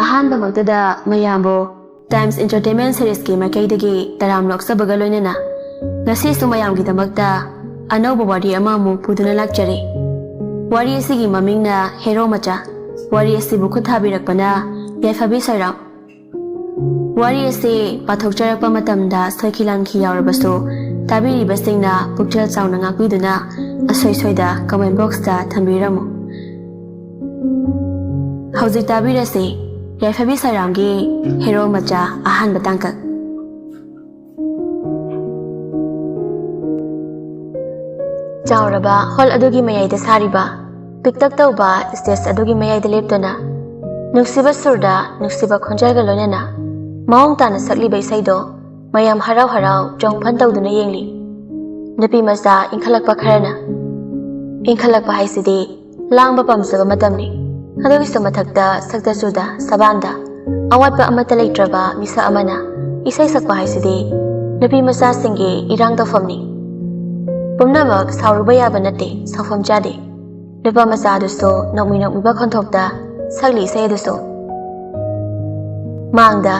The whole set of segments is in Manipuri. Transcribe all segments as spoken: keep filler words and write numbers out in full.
ꯑꯍꯥꯟꯕꯃꯛꯇꯗ ꯃꯌꯥꯝꯕꯨ Times Entertainment Seriesꯀꯤ ꯃꯥꯏꯀꯩꯗꯒꯤ ꯇꯔꯥꯝꯅ ꯑꯣꯛꯆꯕꯒ ꯂꯣꯏꯅꯅ ꯉꯁꯤꯁꯨ ꯃꯌꯥꯝꯒꯤꯗꯃꯛꯇ ꯑꯅꯧꯕ ꯋꯥꯔꯤ ꯑꯃꯃꯨꯛ ꯄꯨꯗꯨꯅ ꯂꯥꯛꯆꯔꯤ꯫ ꯋꯥꯔꯤ ꯑꯁꯤꯒꯤ ꯃꯃꯤꯡꯅ ꯍꯦꯔꯣ ꯃꯆꯥ꯫ ꯋꯥꯔꯤ ꯑꯁꯤꯕꯨ ꯈꯨꯠ ꯊꯥꯕꯤꯔꯛꯄꯅ ꯌꯥꯏꯐꯕꯤ ꯁꯣꯏꯔꯥꯝ꯫ ꯋꯥꯔꯤ ꯑꯁꯤ ꯄꯥꯊꯣꯛꯆꯔꯛꯄ ꯃꯇꯝꯗ ꯁꯣꯏꯈꯤ ꯂꯥꯟꯈꯤ ꯌꯥꯎꯔꯕꯁꯨ ꯇꯥꯕꯤꯔꯤꯕꯁꯤꯡꯅ ꯄꯨꯛꯆꯦꯜ ꯆꯥꯎꯅ ꯉꯥꯛꯄꯤꯗꯨꯅ ꯑꯁꯣꯏ ꯁꯣꯏꯗ comment boxꯇ ꯊꯝꯕꯤꯔꯝꯃꯨ꯫ ꯍꯧꯖꯤꯛ ꯇꯥꯕꯤꯔꯁꯤ ꯌꯥꯏꯐꯕꯤ ꯁꯣꯏꯔꯥꯝꯒꯤ ꯍꯦꯔꯣ ꯃꯆꯥ ꯑꯍꯥꯟꯕ ꯇꯥꯡꯀꯛ꯫ ꯆꯥꯎꯔꯕ ꯍꯣꯜ ꯑꯗꯨꯒꯤ ꯃꯌꯥꯏꯗ ꯁꯥꯔꯤꯕ ꯄꯤꯛꯇꯛ ꯇꯧꯕ ꯁ꯭ꯇꯦꯖ ꯑꯗꯨꯒꯤ ꯃꯌꯥꯏꯗ ꯂꯦꯞꯇꯨꯅ ꯅꯨꯡꯁꯤꯕ ꯁꯨꯔꯗ ꯅꯨꯡꯁꯤꯕ ꯈꯣꯟꯖꯦꯜꯒ ꯂꯣꯏꯅꯅ ꯃꯑꯣꯡ ꯇꯥꯅ ꯁꯛꯂꯤꯕ ꯏꯁꯩꯗꯣ ꯃꯌꯥꯝ ꯍꯔꯥꯎ ꯍꯔꯥꯎ ꯆꯣꯡꯐꯟ ꯇꯧꯗꯨꯅ ꯌꯦꯡꯂꯤ꯫ ꯅꯨꯄꯤ ꯃꯆꯥ ꯏꯟꯈꯠꯂꯛꯄ ꯈꯔꯅ, ꯏꯟꯈꯠꯂꯛꯄ ꯍꯥꯏꯁꯤꯗꯤ ꯂꯥꯡꯕ ꯄꯥꯝꯖꯕ ꯃꯇꯝꯅꯤ꯫ ꯑꯗꯨꯒꯤꯁꯨ ꯃꯊꯛꯇ ꯁꯛꯇ ꯆꯨꯗ ꯁꯕꯥꯟꯗ ꯑꯋꯥꯠꯄ ꯑꯃꯠꯇ ꯂꯩꯇ꯭ꯔꯕ ꯃꯤꯁꯛ ꯑꯃꯅ ꯏꯁꯩ ꯁꯛꯄ ꯍꯥꯏꯁꯤꯗꯤ ꯅꯨꯄꯤ ꯃꯆꯥꯁꯤꯡꯒꯤ ꯏꯔꯥꯡ ꯇꯧꯐꯝꯅꯤ꯫ ꯄꯨꯝꯅꯃꯛ ꯁꯥꯎꯔꯨꯕ ꯌꯥꯕ ꯅꯠꯇꯦ, ꯁꯥꯎꯐꯝ ꯆꯥꯗꯦ꯫ ꯅꯨꯄꯥ ꯃꯆꯥ ꯑꯗꯨꯁꯨ ꯅꯣꯛꯃꯤ ꯅꯣꯛꯃꯤꯕ ꯈꯣꯟꯊꯣꯛꯇ ꯁꯛꯂꯤ ꯏꯁꯩ ꯑꯗꯨꯁꯨ꯫ ꯃꯥꯡꯗ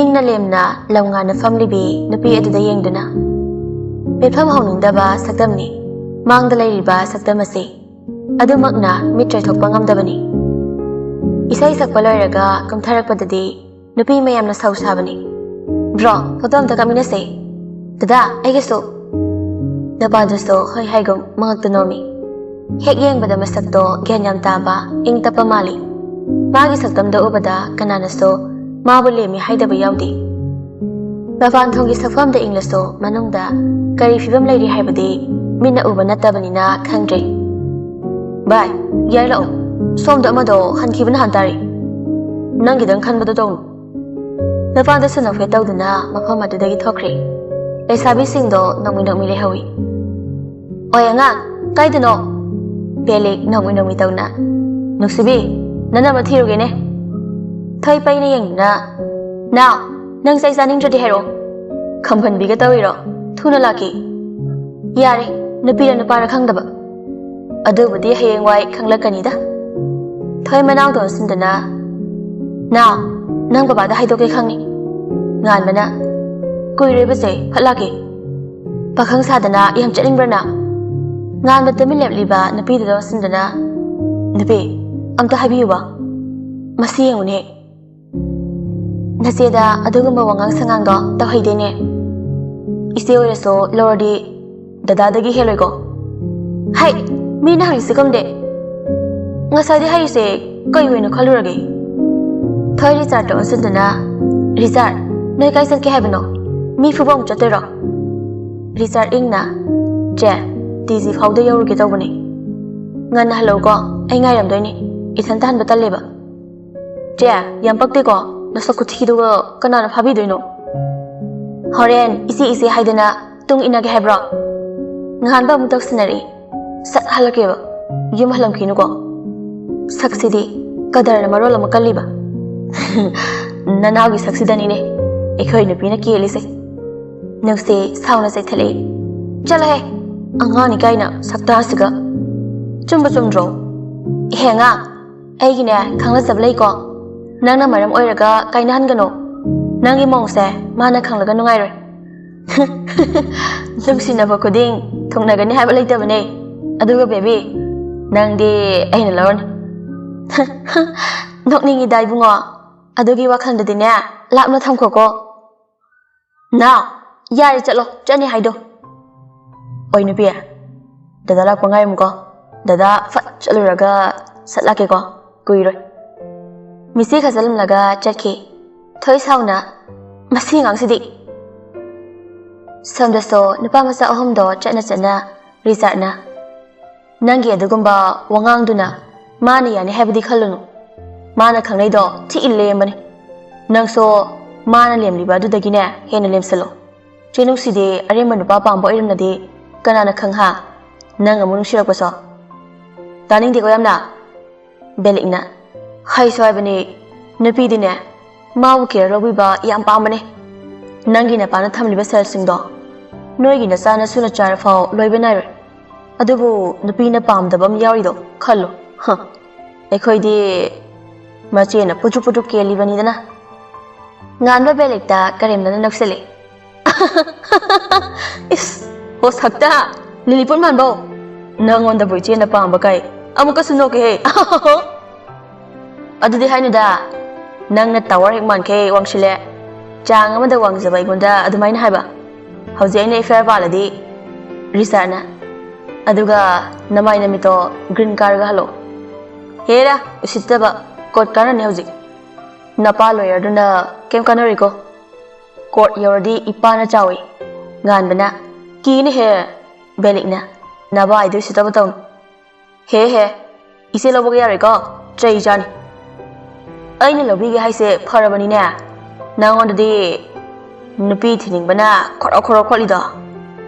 ꯏꯪꯅ ꯂꯦꯝꯅ ꯂꯝꯉꯥꯟꯅ ꯐꯝꯂꯤꯕꯤ ꯅꯨꯄꯤ ꯑꯗꯨꯗ ꯌꯦꯡꯗꯨꯅ ꯃꯤꯠꯐꯝ ꯍꯧꯅꯤꯡꯗꯕ ꯁꯛꯇꯝꯅꯤ ꯃꯥꯡꯗ ꯂꯩꯔꯤꯕ ꯁꯛꯇꯝ ꯑꯁꯤ꯫ ꯑꯗꯨꯃꯛꯅ ꯃꯤꯠ ꯆꯣꯏꯊꯣꯛꯄ ꯉꯝꯗꯕꯅꯤ꯫ ꯏꯁꯩ ꯁꯛꯄ ꯂꯣꯏꯔꯒ ꯀꯨꯝꯊꯔꯛꯄꯗꯗꯤ ꯅꯨꯄꯤ ꯃꯌꯥꯝꯅ ꯁꯧ ꯁꯥꯕꯅꯤ꯫ "Bro, photo ꯑꯝꯇ ꯀꯥꯞꯃꯤꯟꯅꯁꯦ꯫ ꯗꯗꯥ, ꯑꯩꯒꯤꯁꯨ!" ꯅꯨꯄꯥꯗꯨꯁꯨ ꯍꯣꯏ ꯍꯥꯏꯒꯨꯝ ꯃꯉꯛꯇ ꯅꯣꯝꯃꯤ꯫ ꯍꯦꯛ ꯌꯦꯡꯕꯗ ꯃꯁꯛꯇꯣ ꯒ꯭ꯌꯥꯟ ꯌꯥꯝ ꯇꯥꯕ, ꯏꯪ ꯇꯞꯄ ꯃꯥꯜꯂꯤ꯫ ꯃꯥꯒꯤ ꯁꯛꯇꯝꯗꯣ ꯎꯕꯗ ꯀꯅꯥꯅꯁꯨ ꯃꯥꯕꯨ ꯂꯦꯝꯃꯤ ꯍꯥꯏꯗꯕ ꯌꯥꯎꯗꯦ꯫ ꯃꯄꯥꯟ ꯊꯣꯡꯒꯤ ꯁꯛꯐꯝꯗ ꯏꯪꯂꯁꯨ ꯃꯅꯨꯡꯗ ꯀꯔꯤ ꯐꯤꯕꯝ ꯂꯩꯔꯤ ꯍꯥꯏꯕꯗꯤ ꯃꯤꯠꯅ ꯎꯕ ꯅꯠꯇꯕꯅꯤꯅ ꯈꯪꯗ꯭ꯔꯦ꯫ "ꯚꯥꯏ, ꯌꯥꯏ ꯂꯥꯛꯑꯣ꯫ ꯁꯣꯝꯗ ꯑꯃꯗꯣ ꯍꯟꯈꯤꯕ ꯅꯍꯥꯟ ꯇꯥꯔꯦ꯫ ꯅꯪꯒꯤꯗꯪ ꯈꯟꯕꯗꯣ ꯇꯧꯅꯨ꯫" ꯅꯨꯄꯥꯗꯨꯁꯨ ꯅꯣꯛꯐꯦꯠ ꯇꯧꯗꯨꯅ ꯃꯐꯝ ꯑꯗꯨꯗꯒꯤ ꯊꯣꯛꯈ꯭ꯔꯦ꯫ ꯂꯩꯁꯥꯕꯤꯁꯤꯡꯗꯣ ꯅꯣꯛꯃꯤ ꯅꯣꯛꯃꯤ ꯂꯩꯍꯧꯏ꯫ "ꯑꯣꯏ ꯑꯉꯥꯡ, ꯀꯥꯏꯗꯅꯣ?" ꯕꯦꯂꯤꯛ ꯅꯣꯛꯃꯤ ꯅꯣꯛꯃꯤ ꯇꯧꯅ꯫ "ꯅꯨꯡꯁꯤꯕꯤ, ꯅꯅꯝꯃ ꯊꯤꯔꯨꯒꯦꯅꯦ꯫" ꯊꯣꯏ ꯄꯩꯅ ꯌꯦꯡꯗꯨꯅ, "ꯅꯥꯎ, ꯅꯪ ꯆꯩ ꯆꯥꯅꯤꯡꯗ꯭ꯔꯗꯤ ꯍꯥꯏꯔꯛꯑꯣ꯫ ꯈꯝꯕꯟꯕꯤꯒ ꯇꯧꯔꯤꯔꯣ? ꯊꯨꯅ ꯂꯥꯛꯀꯦ꯫" "ꯌꯥꯔꯦ, ꯅꯨꯄꯤꯔ ꯅꯨꯄꯥꯔ ꯈꯪꯗꯕ꯫ ꯑꯗꯨꯕꯨꯗꯤ ꯍꯌꯦꯡꯋꯥꯏ ꯈꯪꯂꯛꯀꯅꯤꯗ꯫" ꯊꯣꯏ ꯃꯅꯥꯎꯗ ꯑꯣꯟꯁꯤꯟꯗꯨꯅ, "ꯅꯥꯎ, ꯅꯪ ꯕꯕꯥꯗ ꯍꯥꯏꯗꯣꯛꯀꯦ ꯈꯪꯉꯤ꯫" ꯉꯥꯟꯕꯅ, "ꯀꯨꯏꯔꯣꯏꯕꯁꯦ, ꯐꯠ ꯂꯥꯛꯀꯦ꯫" "ꯄꯥꯈꯪ ꯁꯥꯗꯅ ꯌꯥꯝ ꯆꯠꯅꯤꯡꯕ꯭ꯔꯥ ꯅꯪ?" ꯉꯥꯟꯕ ꯇꯨꯃꯤꯟ ꯂꯦꯞꯂꯤꯕ ꯅꯨꯄꯤꯗꯨꯗ ꯑꯣꯟꯁꯤꯟꯗꯨꯅ, "ꯅꯨꯄꯤ, ꯑꯝꯇ ꯍꯥꯏꯕꯤꯌꯨꯕ, ꯃꯁꯤ ꯌꯦꯡꯉꯨꯅꯦ꯫ ꯅꯆꯦꯗ ꯑꯗꯨꯒꯨꯝꯕ ꯋꯥꯉꯥꯡ ꯁꯉꯥꯡꯗꯣ ꯇꯧꯍꯩꯗꯦꯅꯦ꯫ ꯏꯆꯦ ꯑꯣꯏꯔꯁꯨ ꯂꯧꯔꯗꯤ ꯗꯗꯥꯗꯒꯤ ꯍꯦꯜꯂꯣꯏꯀꯣ?" "ꯍꯩ, ꯃꯤꯅ ꯍꯪꯉꯤꯁꯦ ꯈꯨꯝꯗꯦ꯫ ꯉꯁꯥꯏꯗꯤ ꯍꯥꯏꯔꯤꯁꯦ ꯀꯩ ꯑꯣꯏꯅ ꯈꯜꯂꯨꯔꯒꯦ?" ꯊꯣꯏ ꯔꯤꯆꯥꯔꯗꯇ ꯑꯣꯟꯁꯤꯟꯗꯨꯅ, "ꯔꯤꯆꯥꯔꯗ, ꯅꯣꯏ ꯀꯥꯏ ꯆꯠꯀꯦ ꯍꯥꯏꯕꯅꯣ? ꯃꯤ ꯐꯨꯕ ꯑꯃꯨꯛ ꯆꯠꯇꯣꯏꯔꯣ?" ꯔꯤꯆꯥꯔꯗ ꯏꯪꯅ, "ꯆꯦ, ꯇꯤ ꯖꯤ ꯐꯥꯎꯗ ꯌꯧꯔꯨꯒꯦ ꯇꯧꯕꯅꯦ꯫ ꯉꯟꯅ ꯍꯜꯂꯛꯎꯀꯣ, ꯑꯩ ꯉꯥꯏꯔꯝꯗꯣꯏꯅꯦ꯫ ꯏꯊꯟꯇ ꯍꯟꯕ ꯇꯜꯂꯦꯕ꯫" "ꯆꯦ, ꯌꯥꯝ ꯄꯛꯇꯦꯀꯣ, ꯅꯁꯛ ꯈꯨꯊꯤꯗꯨꯒ ꯀꯅꯥꯅ ꯐꯥꯕꯤꯗꯣꯏꯅꯣ? ꯍꯣꯔꯦꯟ ꯏꯆꯦ ꯏꯆꯦ ꯍꯥꯏꯗꯅ ꯇꯨꯡ ꯏꯟꯅꯒꯦ ꯍꯥꯏꯕ꯭ꯔꯣ?" ꯉꯍꯥꯟꯕ ꯑꯃꯨꯛ ꯇꯧꯁꯤꯟꯅꯔꯛꯏ꯫ "ꯁꯠ ꯍꯜꯂꯛꯀꯦꯕ, ꯌꯨꯝ ꯍꯜꯂꯝꯈꯤꯅꯨꯀꯣ꯫ ꯁꯛꯁꯤꯗꯤ ꯀꯗꯔꯅ ꯃꯔꯣꯜ ꯑꯃ ꯀꯜꯂꯤꯕ꯫" "ꯅꯅꯥꯎꯒꯤ ꯁꯛꯁꯤꯗꯅꯤꯅꯦ ꯑꯩꯈꯣꯏ ꯅꯨꯄꯤꯅ ꯀꯦꯜꯂꯤꯁꯦ꯫" ꯅꯨꯡꯁꯤ ꯁꯥꯎꯅ ꯆꯩꯊꯠꯂꯛꯏ꯫ "ꯆꯠꯂꯣꯍꯦ, ꯑꯉꯥꯡꯅꯤ ꯀꯥꯏꯅ ꯁꯛꯇꯥꯁꯤꯒ꯫ ꯆꯨꯝꯕ ꯆꯨꯝꯗ꯭ꯔꯣ? ꯏꯍꯦ ꯑꯉꯥꯡ, ꯑꯩꯒꯤꯅꯦ ꯈꯪꯅꯖꯕ ꯂꯩꯀꯣ, ꯅꯪꯅ ꯃꯔꯝ ꯑꯣꯏꯔꯒ ꯀꯥꯏꯅꯍꯟꯒꯅꯨ꯫ ꯅꯪꯒꯤ ꯃꯑꯣꯡꯁꯦ ꯃꯥꯅ ꯈꯪꯂꯒ ꯅꯨꯡꯉꯥꯏꯔꯣꯏ꯫" "ꯅꯨꯡꯁꯤꯅꯕ ꯈꯨꯗꯤꯡ ꯊꯨꯡꯅꯒꯅꯤ ꯍꯥꯏꯕ ꯂꯩꯇꯕꯅꯦ꯫ ꯑꯗꯨꯒ ꯕꯦꯕꯤ, ꯅꯪꯗꯤ ꯑꯩꯅ ꯂꯧꯔꯅꯤ꯫" "ꯅꯣꯛꯅꯤꯡꯉꯤꯗ ꯏꯕꯨꯡꯉꯣ, ꯑꯗꯨꯒꯤ ꯋꯥꯈꯜꯗꯨꯗꯤꯅꯦ ꯂꯥꯞꯅ ꯊꯝꯈꯣꯀꯣ꯫ ꯅꯥꯎ, ꯌꯥꯔꯦ, ꯆꯠꯂꯣ, ꯆꯠꯅꯤ ꯍꯥꯏꯗꯣ꯫" "ꯑꯣꯏ ꯅꯨꯄꯤ, ꯗꯗꯥ ꯂꯥꯛꯄ ꯉꯥꯏꯔꯝꯃꯨꯀꯣ꯫ ꯗꯗꯥ ꯐꯠ ꯆꯠꯂꯨꯔꯒ ꯁꯠ ꯂꯥꯛꯀꯦꯀꯣ, ꯀꯨꯏꯔꯣꯏ꯫" ꯃꯤꯠꯁꯤ ꯈꯠꯆꯜꯂꯝꯂꯒ ꯆꯠꯈꯤ꯫ ꯊꯣꯏ ꯁꯥꯎꯅ, "ꯃꯁꯤ ꯑꯉꯥꯡꯁꯤꯗꯤ!" ꯁꯣꯝꯗꯁꯨ ꯅꯨꯄꯥ ꯃꯆꯥ ꯑꯍꯨꯝꯗꯣ ꯆꯠꯅ ꯆꯠꯅ ꯔꯤꯆꯥꯔꯗꯅ, "ꯅꯪꯒꯤ ꯑꯗꯨꯒꯨꯝꯕ ꯋꯥꯉꯥꯡꯗꯨꯅ ꯃꯥꯅ ꯌꯥꯅꯤ ꯍꯥꯏꯕꯗꯤ ꯈꯜꯂꯨꯅꯨ꯫ ꯃꯥꯅ ꯈꯪꯅꯩꯗꯣ ꯊꯤ ꯂꯦꯝꯕꯅꯤ꯫ ꯅꯪꯁꯨ ꯃꯥꯅ ꯂꯦꯝꯂꯤꯕ ꯑꯗꯨꯗꯒꯤꯅꯦ ꯍꯦꯟꯅ ꯂꯦꯝꯁꯜꯂꯣ꯫ ꯆꯦ ꯅꯨꯡꯁꯤꯗꯤ ꯑꯔꯦꯝꯕ ꯅꯨꯄꯥ ꯄꯥꯝꯕ ꯑꯣꯏꯔꯝꯂꯗꯤ ꯀꯅꯥꯅ ꯈꯪ ꯍꯥ? ꯅꯪ ꯑꯃꯨꯛ ꯅꯨꯡꯁꯤꯔꯛꯄꯁꯨ꯫" "ꯇꯥꯅꯤꯡꯗꯦꯀꯣ ꯌꯥꯝꯅ꯫" ꯕꯦꯂꯤꯛꯅ, "ꯍꯥꯏꯁꯨ ꯍꯥꯏꯕꯅꯤ, ꯅꯨꯄꯤꯗꯤꯅꯦ ꯃꯥꯕꯨ ꯀꯦꯌꯔ ꯂꯧꯕꯤꯕ ꯌꯥꯝ ꯄꯥꯝꯕꯅꯦ꯫ ꯅꯪꯒꯤ ꯅꯄꯥꯅ ꯊꯝꯂꯤꯕ ꯁꯦꯜꯁꯤꯡꯗꯣ ꯅꯣꯏꯒꯤ ꯅꯆꯥ ꯅꯁꯨꯅ ꯆꯥꯔꯐꯥꯎ ꯂꯣꯏꯕ ꯅꯥꯏꯔꯣꯏ꯫ ꯑꯗꯨꯕꯨ ꯅꯨꯄꯤꯅ ꯄꯥꯝꯗꯕ ꯑꯃ ꯌꯥꯎꯔꯤꯗꯣ ꯈꯜꯂꯣ, ꯍ꯫" ꯑꯩꯈꯣꯏꯗꯤ ꯃꯆꯦꯅ ꯄꯨꯇ꯭ꯔꯨ ꯄꯨꯇ꯭ꯔꯨ ꯀꯦꯜꯂꯤꯕꯅꯤꯗꯅ꯫ ꯉꯥꯟꯕ ꯕꯦꯂꯤꯛꯇ ꯀꯔꯦꯝꯅꯅ ꯅꯣꯛꯁꯤꯜꯂꯤ꯫ ꯏꯁ, ꯍꯣ ꯁꯛꯇ, ꯂꯤꯂꯤꯄꯨꯠ ꯃꯥꯟꯕꯧ꯫ ꯅꯪꯉꯣꯟꯗꯕꯨ ꯏꯆꯦꯅ ꯄꯥꯝꯕ ꯀꯥꯏ꯫ ꯑꯃꯨꯛꯀꯁꯨ ꯅꯣꯛꯀꯦꯍꯦ꯫ ꯑꯗꯨꯗꯤ ꯍꯥꯏꯅꯨꯗ, ꯅꯪꯅ ꯇꯥꯋꯔ ꯍꯦꯛ ꯃꯥꯟꯈꯩ ꯋꯥꯡꯁꯤꯜꯂꯦ꯫ ꯆꯥꯡ ꯑꯃꯗ ꯋꯥꯡꯖꯕ ꯑꯩꯉꯣꯟꯗ ꯑꯗꯨꯃꯥꯏꯅ ꯍꯥꯏꯕ꯫ ꯍꯧꯖꯤꯛ ꯑꯩꯅ ꯑꯦꯐ ꯑꯥꯏ ꯑꯥꯔ ꯄꯥꯜꯂꯗꯤ ꯔꯤꯆꯥꯔꯗꯅ꯫ ꯑꯗꯨꯒ ꯅꯃꯥꯏ ꯅꯃꯤꯠꯇꯣ ꯒ꯭ꯔꯤꯟ ꯀꯥꯔꯒ ꯍꯜꯂꯣ꯫ ꯍꯦꯔꯥ, ꯎꯁꯤꯠꯇꯕ, ꯀꯣꯔꯠ ꯀꯥꯟꯅꯅꯤ ꯍꯧꯖꯤꯛ꯫ ꯅꯄꯥ ꯂꯣꯌꯔꯗꯨꯅ ꯀꯩꯝ ꯀꯥꯟꯅꯔꯣꯏꯀꯣ꯫ ꯀꯣꯔꯠ ꯌꯧꯔꯗꯤ ꯏꯄꯥꯅ ꯆꯥꯎꯏ꯫ ꯉꯥꯟꯕꯅ, "ꯀꯤꯅꯦꯍꯦ, ꯕꯦꯂꯤꯛꯅ, ꯅꯕꯥꯏꯗꯨ ꯎꯁꯤꯠꯇꯕ ꯇꯧꯅꯨ꯫ ꯍꯦ ꯍꯦ, ꯏꯆꯦ ꯂꯧꯕꯒ ꯌꯥꯔꯣꯏꯀꯣ, ꯆꯩ ꯆꯥꯅꯤ꯫" "ꯑꯩꯅ ꯂꯧꯕꯤꯒꯦ ꯍꯥꯏꯁꯦ ꯐꯔꯕꯅꯤꯅꯦ꯫ ꯅꯉꯣꯟꯗꯗꯤ ꯅꯨꯄꯤ ꯊꯤꯅꯤꯡꯕꯅ ꯈꯣꯔꯣ ꯈꯣꯔꯣ ꯈꯣꯠꯂꯤꯗꯣ꯫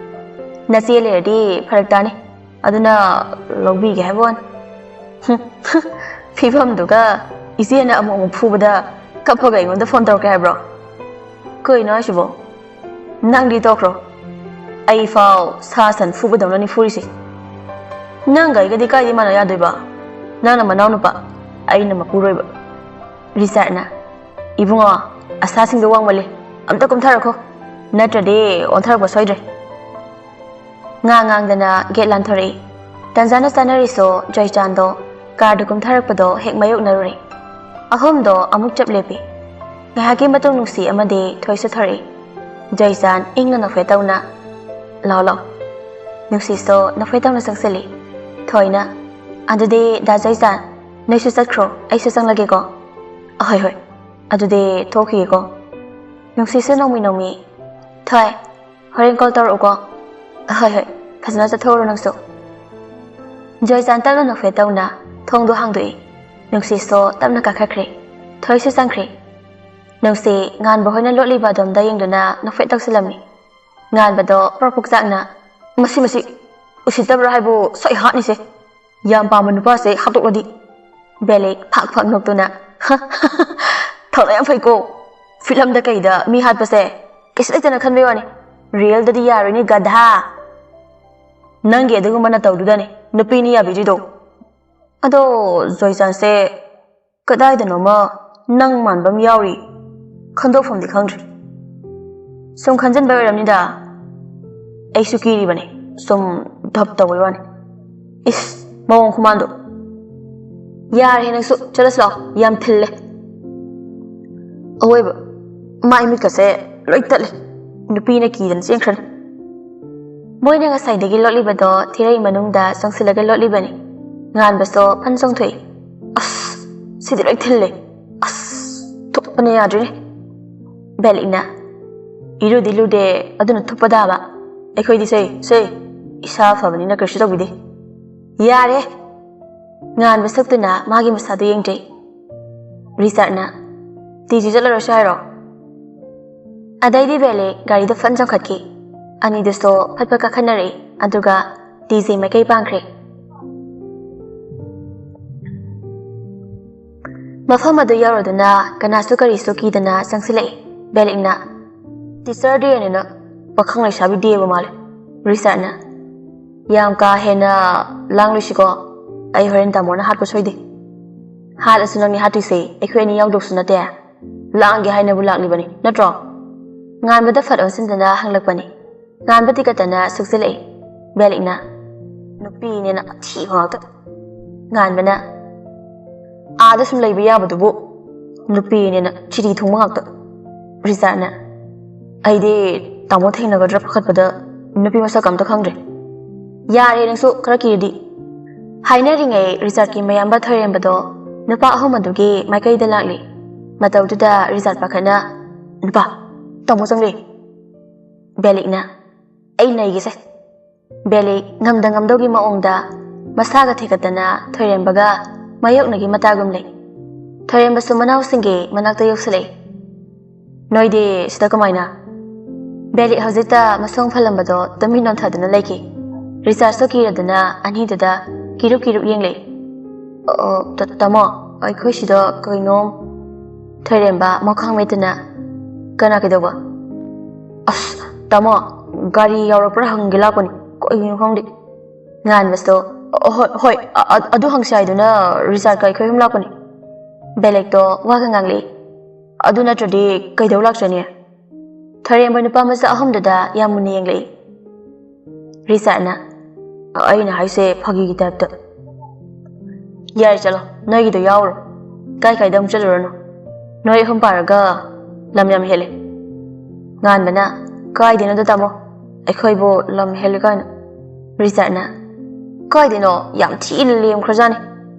ꯅꯆꯦ ꯂꯩꯔꯗꯤ ꯐꯔꯛ ꯇꯥꯅꯤ꯫ ꯑꯗꯨꯅ ꯂꯧꯕꯤꯒꯦ ꯍꯥꯏꯕ ꯋꯥꯅꯤ꯫" ꯍꯨꯝ, ꯐꯤꯕꯝꯗꯨꯒ ꯏꯆꯦꯅ ꯑꯃꯨꯛ ꯑꯃꯨꯛ ꯐꯨꯕꯗ ꯀꯞꯄꯒ ꯑꯩꯉꯣꯟꯗ ꯐꯣꯟ ꯇꯧꯔꯛꯀꯦ ꯍꯥꯏꯕ꯭ꯔꯣ? ꯀꯩꯅꯣ ꯍꯥꯏꯁꯤꯕꯣ? ꯅꯪꯗꯤ ꯇꯣꯛꯈ꯭ꯔꯣ꯫ ꯑꯩ ꯐꯥꯎ ꯁꯥ ꯁꯟ ꯐꯨꯕꯗꯧꯅꯅꯤ ꯐꯨꯔꯤꯁꯦ꯫ ꯅꯪꯒ ꯑꯩꯒꯗꯤ ꯀꯥꯏꯗꯤ ꯃꯥꯟꯅ ꯌꯥꯗꯣꯏꯕ? ꯅꯪꯅ ꯃꯅꯥꯎ ꯅꯨꯄꯥ, ꯑꯩꯅ ꯃꯄꯨꯔꯣꯏꯕ꯫ ꯔꯤꯆꯥꯔꯗꯅ, "ꯏꯕꯨꯡꯉꯣ, ꯑꯁꯥꯁꯤꯡꯗꯣ ꯋꯥꯡꯃꯜꯂꯦ꯫ ꯑꯝꯇ ꯀꯨꯝꯊꯔꯛꯈꯣ꯫ ꯅꯠꯇ꯭ꯔꯗꯤ ꯑꯣꯟꯊꯔꯛꯄ ꯁꯣꯏꯗ꯭ꯔꯦ꯫" ꯉꯥ ꯉꯥꯡꯗꯅ ꯒꯦꯠ ꯂꯥꯟꯊꯣꯔꯛꯏ꯫ ꯇꯟꯖꯥꯅ ꯆꯥꯅꯔꯤꯁꯨ ꯖꯣꯏꯆꯥꯟꯗꯣ ꯀꯥꯔꯗ ꯀꯨꯝꯊꯔꯛꯄꯗꯣ ꯍꯦꯛ ꯃꯥꯌꯣꯛꯅꯔꯨꯔꯦ꯫ ꯑꯍꯨꯝꯗꯣ ꯑꯃꯨꯛ ꯆꯞ ꯂꯦꯞꯄꯤ꯫ ꯉꯥꯏꯍꯥꯛꯀꯤ ꯃꯇꯨꯡ ꯅꯨꯡꯁꯤ ꯑꯃꯗꯤ ꯊꯣꯏꯁꯨ ꯊꯣꯔꯛꯏ꯫ ꯖꯣꯏꯆꯥꯟ ꯏꯪꯅ ꯅꯣꯛꯐꯦꯠ ꯇꯧꯅ, "ꯂꯥꯎ ꯂꯥꯎ꯫" ꯅꯨꯡꯁꯤꯁꯨ ꯅꯣꯛꯐꯦꯠ ꯇꯧꯅ ꯆꯪꯁꯤꯜꯂꯤ꯫ ꯊꯣꯏꯅ, "ꯑꯗꯨꯗꯤ ꯗꯥ ꯖꯣꯏꯆꯥꯟ, ꯅꯣꯏꯁꯨ ꯆꯠꯈ꯭ꯔꯣ, ꯑꯩꯁꯨ ꯆꯪꯂꯒꯦꯀꯣ꯫" "ꯑꯍꯣꯏ ꯍꯣꯏ, ꯑꯗꯨꯗꯤ ꯊꯣꯛꯈꯤꯒꯦꯀꯣ꯫" ꯅꯨꯡꯁꯤꯁꯨ ꯅꯣꯡꯃꯤ ꯅꯣꯡꯃꯤ, "ꯊꯣꯏ, ꯍꯣꯔꯦꯟ ꯀꯣꯜ ꯇꯧꯔꯛꯎꯀꯣ꯫" "ꯍꯣꯏ ꯍꯣꯏ, ꯐꯖꯅ ꯆꯠꯊꯣꯛꯎꯔꯣ ꯅꯪꯁꯨ꯫" ꯖꯣꯏꯆꯥꯟ ꯇꯞꯅ ꯅꯣꯛꯐꯦꯠ ꯇꯧꯅ ꯊꯣꯡꯗꯣ ꯍꯥꯡꯗꯣꯛꯏ꯫ ꯅꯨꯡꯁꯤꯁꯨ ꯇꯞꯅ ꯀꯥꯈꯠꯈ꯭ꯔꯦ꯫ ꯊꯣꯏꯁꯨ ꯆꯪꯈ꯭ꯔꯦ꯫ ꯅꯨꯡꯁꯤ ꯉꯥꯟꯕ ꯍꯣꯏꯅ ꯂꯣꯠꯂꯤꯕ ꯑꯗꯣꯝꯗ ꯌꯦꯡꯗꯨꯅ ꯅꯣꯛꯐꯦꯠ ꯇꯧꯁꯤꯜꯂꯝꯃꯤ꯫ ꯉꯥꯟꯕꯗꯣ ꯄ꯭ꯔꯣꯛ ꯄ꯭ꯔꯣꯛ ꯆꯥꯛꯅ, "ꯃꯁꯤ, ꯃꯁꯤ, ꯎꯁꯤꯠꯇꯕ꯭ꯔꯥ ꯍꯥꯏꯕꯨ ꯁꯣꯏ ꯍꯥꯠꯅꯤꯁꯦ꯫ ꯌꯥꯝ ꯄꯥꯝꯕ ꯅꯨꯄꯥꯁꯦ ꯍꯥꯠꯇꯣꯛꯂꯗꯤ꯫" ꯕꯦꯂꯤꯛ ꯐꯥꯛ ꯐꯥꯛ ꯅꯣꯛꯇꯨꯅ, "ꯍ, ꯊꯧꯅ ꯌꯥꯝ ꯐꯩꯀꯣ꯫ ꯐꯤꯂꯝꯗ ꯀꯩꯗ ꯃꯤ ꯍꯥꯠꯄꯁꯦ ꯀꯩꯁꯨ ꯂꯩꯇꯅ ꯈꯟꯕꯩ ꯋꯥꯅꯤ꯫ ꯔꯤꯌꯦꯜꯗꯗꯤ ꯌꯥꯔꯣꯏꯅꯦ, ꯒꯙꯥ꯫ ꯅꯪꯒꯤ ꯑꯗꯨꯒꯨꯝꯕ ꯅꯇꯧꯗꯨꯗꯅꯦ ꯅꯨꯄꯤꯅ ꯌꯥꯕꯤꯗ꯭ꯔꯤꯗꯣ꯫" ꯑꯗꯣ ꯖꯣꯏꯆꯥꯟꯁꯦ ꯀꯗꯥꯏꯗꯅꯣꯃ ꯅꯪ ꯃꯥꯟꯕ ꯑꯃ ꯌꯥꯎꯔꯤ, ꯈꯟꯗꯣꯛꯐꯝꯗꯤ ꯈꯪꯗ꯭ꯔꯦ꯫ ꯁꯨꯝ ꯈꯟꯖꯤꯟꯕ ꯑꯣꯏꯔꯝꯅꯤꯗ, ꯑꯩꯁꯨ ꯀꯤꯔꯤꯕꯅꯦ, ꯁꯨꯝ ꯙꯞ ꯇꯧꯕꯩ ꯋꯥꯅꯤ꯫ ꯏꯁ, ꯃꯑꯣꯡ ꯈꯨꯃꯥꯟꯗꯣ꯫ ꯌꯥꯔꯦ ꯅꯪꯁꯨ, ꯆꯠꯂꯁꯤ ꯂꯥꯛꯑꯣ, ꯌꯥꯝ ꯊꯤꯜꯂꯦ꯫ ꯑꯋꯣꯏꯕ, ꯃꯥꯏ ꯃꯤꯠꯀꯁꯦ ꯂꯣꯏ ꯇꯠꯂꯦ꯫ ꯅꯨꯄꯤꯅ ꯀꯤꯗꯅ ꯆꯦꯟꯈ꯭ꯔꯅꯤ꯫ ꯃꯣꯏꯅ ꯉꯁꯥꯏꯗꯒꯤ ꯂꯣꯠꯂꯤꯕꯗꯣ ꯊꯤꯔꯩ ꯃꯅꯨꯡꯗ ꯆꯪꯁꯤꯜꯂꯒ ꯂꯣꯠꯂꯤꯕꯅꯤ꯫ ꯉꯥꯟꯕꯁꯨ ꯐꯟ ꯆꯣꯡꯊꯣꯛꯏ꯫ ꯑꯁ, ꯁꯤꯗꯤ ꯂꯣꯏ ꯊꯤꯜꯂꯦ꯫ ꯑꯁ, ꯊꯨꯞꯄꯅ ꯌꯥꯗ꯭ꯔꯦ꯫ ꯕꯦꯂꯤꯛꯅ, "ꯏꯔꯨꯗꯤ ꯂꯨꯗꯦ, ꯑꯗꯨꯅ ꯊꯨꯞꯄ ꯇꯥꯕ꯫ ꯑꯩꯈꯣꯏꯗꯤ ꯁꯦ, ꯁꯦ, ꯏꯁꯥ ꯐꯕꯅꯤꯅ ꯀꯩꯁꯨ ꯇꯧꯕꯤꯗꯦ꯫" ꯌꯥꯔꯦ꯫ ꯉꯥꯟꯕ ꯁꯛꯇꯨꯅ ꯃꯥꯒꯤ ꯃꯁꯥꯗꯨ ꯌꯦꯡꯖꯩ꯫ ꯔꯤꯆꯥꯔꯗꯅ, "ꯇꯤꯖꯤ ꯆꯠꯂꯔꯣꯏꯁꯦ ꯍꯥꯏꯔꯣ?" ꯑꯗꯩꯗꯤ ꯕꯦꯂꯤ ꯒꯥꯔꯤꯗ ꯐꯟ ꯆꯪꯈꯠꯈꯤ꯫ ꯑꯅꯤꯗꯨꯁꯨ ꯐꯠ ꯐꯠ ꯀꯥꯈꯠꯅꯔꯛꯏ, ꯑꯗꯨꯒ ꯇꯤꯖꯤ ꯃꯥꯏꯀꯩ ꯄꯥꯡꯈ꯭ꯔꯦ꯫ ꯃꯐꯝ ꯑꯗꯨ ꯌꯧꯔꯗꯨꯅ ꯀꯅꯥꯁꯨ ꯀꯔꯤꯁꯨ ꯀꯤꯗꯅ ꯆꯪꯁꯤꯜꯂꯛꯏ꯫ ꯕꯦꯂꯤꯛꯅ, "ꯇꯤꯆꯔ ꯗꯦꯅꯤꯅ ꯄꯥꯈꯪ ꯂꯩꯁꯥꯕꯤ ꯗꯦꯕꯨ ꯃꯥꯜꯂꯦ꯫" ꯔꯤꯆꯥꯔꯗꯅ, "ꯌꯥꯝ ꯀꯥ ꯍꯦꯟꯅ ꯂꯥꯡꯂꯣꯏꯁꯤꯀꯣ, ꯑꯩ ꯍꯣꯔꯦꯟ ꯇꯥꯃꯣꯅ ꯍꯥꯠꯄ ꯁꯣꯏꯗꯦ꯫" "ꯍꯥꯠꯂꯁꯨ ꯅꯪꯅꯤ ꯍꯥꯠꯇꯣꯏꯁꯦ, ꯑꯩꯈꯣꯏ ꯑꯅꯤ ꯌꯥꯎꯗꯧꯁꯨ ꯅꯠꯇꯦ꯫ ꯂꯥꯡꯒꯦ ꯍꯥꯏꯅꯕꯨ ꯂꯥꯛꯂꯤꯕꯅꯤ ꯅꯠꯇ꯭ꯔꯣ?" ꯉꯥꯟꯕꯗ ꯐꯠ ꯑꯣꯟꯁꯤꯟꯗꯅ ꯍꯪꯂꯛꯄꯅꯤ꯫ ꯉꯥꯟꯕ ꯇꯤꯀꯠꯇꯅ ꯁꯨꯛꯆꯤꯜꯂꯛꯏ꯫ ꯕꯦꯂꯤꯛꯅ, "ꯅꯨꯄꯤꯅꯦꯅ ꯑꯊꯤꯕ ꯉꯥꯛꯇ꯫" ꯉꯥꯟꯕꯅ, "ꯑꯥꯗ ꯁꯨꯝ ꯂꯩꯕ ꯌꯥꯕꯗꯨꯕꯨ ꯅꯨꯄꯤꯅꯦꯅ ꯆꯤꯔꯤ ꯊꯨꯡꯕ ꯉꯥꯛꯇ꯫" ꯔꯤꯆꯥꯔꯗꯅ, "ꯑꯩꯗꯤ ꯇꯥꯃꯣ ꯊꯦꯡꯅꯒꯗ꯭ꯔꯥ ꯄꯥꯈꯠꯄꯗ ꯅꯨꯄꯤ ꯃꯁꯛ ꯑꯝꯇ ꯈꯪꯗ꯭ꯔꯦ꯫" "ꯌꯥꯔꯦ ꯅꯪꯁꯨ ꯈꯔ ꯀꯤꯔꯗꯤ꯫" ꯍꯥꯏꯅꯔꯤꯉꯩ ꯔꯤꯆꯥꯔꯗꯀꯤ ꯃꯌꯥꯝꯕ ꯊꯣꯏꯔꯦꯝꯕꯗꯣ ꯅꯨꯄꯥ ꯑꯍꯨꯝ ꯑꯗꯨꯒꯤ ꯃꯥꯏꯀꯩꯗ ꯂꯥꯛꯂꯤ꯫ ꯃꯇꯧꯗꯨꯗ ꯔꯤꯆꯥꯔꯗ ꯄꯥꯈꯠꯅ, "ꯅꯨꯄꯥ, ꯇꯥꯃꯣ ꯆꯪꯂꯦ꯫" ꯕꯦꯂꯤꯛꯅ, "ꯑꯩ ꯅꯩꯒꯦꯁꯦ꯫" ꯕꯦꯂꯤꯛ ꯉꯝꯗ ꯉꯝꯗꯧꯒꯤ ꯃꯑꯣꯡꯗ ꯃꯁꯥꯒ ꯊꯦꯛꯀꯠꯇꯅ ꯊꯣꯏꯔꯦꯝꯕꯒ ꯃꯥꯌꯣꯛꯅꯒꯤ ꯃꯇꯥꯒꯨꯝ ꯂꯩ꯫ ꯊꯣꯏꯔꯦꯝꯕꯁꯨ ꯃꯅꯥꯎꯁꯤꯡꯒꯤ ꯃꯅꯥꯛꯇ ꯌꯧꯁꯤꯜꯂꯛꯏ꯫ "ꯅꯣꯏꯗꯤ ꯁꯤꯗ ꯀꯃꯥꯏꯅ?" ꯕꯦꯂꯤꯛ ꯍꯧꯖꯤꯛꯇ ꯃꯁꯣꯡ ꯐꯜꯂꯝꯕꯗꯣ ꯇꯨꯃꯤꯟ ꯅꯣꯟꯊꯗꯨꯅ ꯂꯩꯈꯤ꯫ ꯔꯤꯆꯥꯔꯗꯁꯨ ꯀꯤꯔꯗꯨꯅ ꯑꯅꯤꯗꯨꯗ ꯀꯤꯔꯨꯞ ꯀꯤꯔꯨꯞ ꯌꯦꯡꯂꯛꯏ꯫ "ꯑꯣ, ꯇ-, ꯇꯥꯃꯣ, ꯑꯩꯈꯣꯏ ꯁꯤꯗ ꯀꯩꯅꯣꯝ꯫" ꯊꯣꯏꯔꯦꯝꯕ ꯃꯈꯥꯡ ꯃꯦꯠꯇꯨꯅ, "ꯀꯅꯥ ꯀꯩꯗꯧꯕ?" "ꯑꯁ, ꯇꯥꯃꯣ, ꯒꯥꯔꯤ ꯌꯥꯎꯔꯛꯄ꯭ꯔꯥ ꯍꯪꯒꯦ ꯂꯥꯛꯄꯅꯤ, ꯀꯩꯒꯤꯅꯣ ꯈꯪꯗꯦ꯫" ꯉꯥꯟꯕꯁꯨ "ꯑ, ꯍꯣꯏ, ꯍꯣꯏ, ꯑ-, ꯑ-, ꯑꯗꯨ ꯍꯪꯁꯤ ꯍꯥꯏꯗꯨꯅ ꯔꯤꯆꯥꯔꯗꯀ ꯑꯩꯈꯣꯏ ꯑꯍꯨꯝ ꯂꯥꯛꯄꯅꯤ꯫" ꯕꯦꯂꯦꯛꯇꯣ ꯋꯥꯒ ꯉꯥꯡꯂꯛꯏ꯫ "ꯑꯗꯨ ꯅꯠꯇ꯭ꯔꯗꯤ ꯀꯩꯗꯧ ꯂꯥꯛꯆꯅꯤ? ꯊꯣꯏꯔꯦꯝꯕ ꯅꯨꯄꯥ ꯃꯆꯥ ꯑꯍꯨꯝꯗꯨꯗ ꯌꯥꯝ ꯃꯨꯟꯅ ꯌꯦꯡꯂꯛꯏ꯫" ꯔꯤꯆꯥꯔꯗꯅ, "ꯑꯩꯅ ꯍꯥꯏꯁꯦ ꯐꯥꯒꯤꯒꯤ ꯇꯥꯏꯞꯇ꯫" "ꯌꯥꯔꯦ, ꯆꯠꯂꯣ, ꯅꯣꯏꯒꯤꯗꯣ ꯌꯥꯎꯔꯣ꯫ ꯀꯥꯏ ꯀꯥꯏꯗ ꯑꯃꯨꯛ ꯆꯠꯂꯨꯔꯅꯨ꯫ ꯅꯣꯏ ꯑꯍꯨꯝ ꯄꯥꯔꯒ ꯂꯝ ꯌꯥꯝ ꯍꯦꯜꯂꯦ꯫" ꯉꯥꯟꯕꯅ, "ꯀꯥꯏꯗꯩꯅꯣꯗ ꯇꯥꯃꯣ, ꯑꯩꯈꯣꯏꯕꯨ ꯂꯝ ꯍꯦꯜꯂꯦ ꯀꯥꯏꯅ꯫" ꯔꯤꯆꯥꯔꯗꯅ, "ꯀꯥꯏꯗꯩꯅꯣ, ꯌꯥꯝ ꯊꯤꯅ ꯂꯦꯝꯈ꯭ꯔꯖꯥꯠꯅꯤ꯫"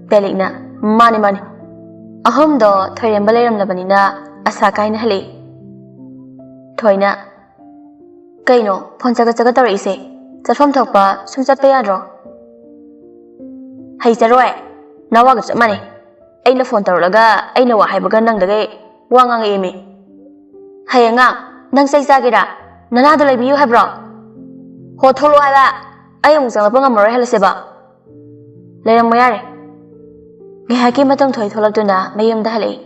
ꯕꯦꯂꯤꯛꯅ, "ꯃꯥꯅꯤ, ꯃꯥꯅꯤ꯫" ꯑꯍꯨꯝꯗꯣ ꯊꯣꯏꯔꯦꯝꯕ ꯂꯩꯔꯝꯂꯕꯅꯤꯅ ꯑꯁꯥ ꯀꯥꯏꯅ ꯍꯜꯂꯛꯏ꯫ ꯊꯣꯏꯅ, "ꯀꯩꯅꯣ ꯐꯣꯟ ꯆꯒꯠ ꯆꯒꯠ ꯇꯧꯔꯛꯏꯁꯦ? ꯆꯠꯐꯝ ꯊꯣꯛꯄ ꯁꯨꯝ ꯆꯠꯄ ꯌꯥꯗ꯭ꯔꯣ?" "ꯍꯩꯖꯔꯣꯏ, ꯅꯋꯥꯒ ꯆꯞ ꯃꯥꯟꯅꯩ꯫ ꯑꯩꯅ ꯐꯣꯟ ꯇꯧꯔꯛꯂꯒ ꯑꯩꯅ ꯋꯥ ꯍꯥꯏꯕꯒ ꯅꯪꯗꯒꯩ ꯋꯥ ꯉꯥꯡꯉꯛꯑꯦꯃꯤ꯫ ꯍꯌꯦꯡ ꯑꯉꯥꯡ, ꯅꯪ ꯆꯩ ꯆꯥꯒꯦꯔꯥ? ꯅꯅꯥꯗꯣ ꯂꯩꯕꯤꯌꯨ ꯍꯥꯏꯕ꯭ꯔꯣ? ꯍꯣ, ꯊꯣꯛꯂꯛꯑꯣ ꯍꯥꯏꯕ꯫ ꯑꯩ ꯑꯃꯨꯛ ꯆꯪꯂꯛꯄ ꯉꯝꯃꯔꯣꯏ, ꯍꯜꯂꯁꯦꯕ꯫" "ꯂꯩꯔꯝꯃꯣ ꯌꯥꯔꯦ꯫" ꯉꯥꯏꯍꯥꯛꯀꯤ ꯃꯇꯨꯡ ꯊꯣꯏ ꯊꯣꯛꯂꯛꯇꯨꯅ ꯃꯌꯨꯝꯗ ꯍꯜꯂꯛꯏ꯫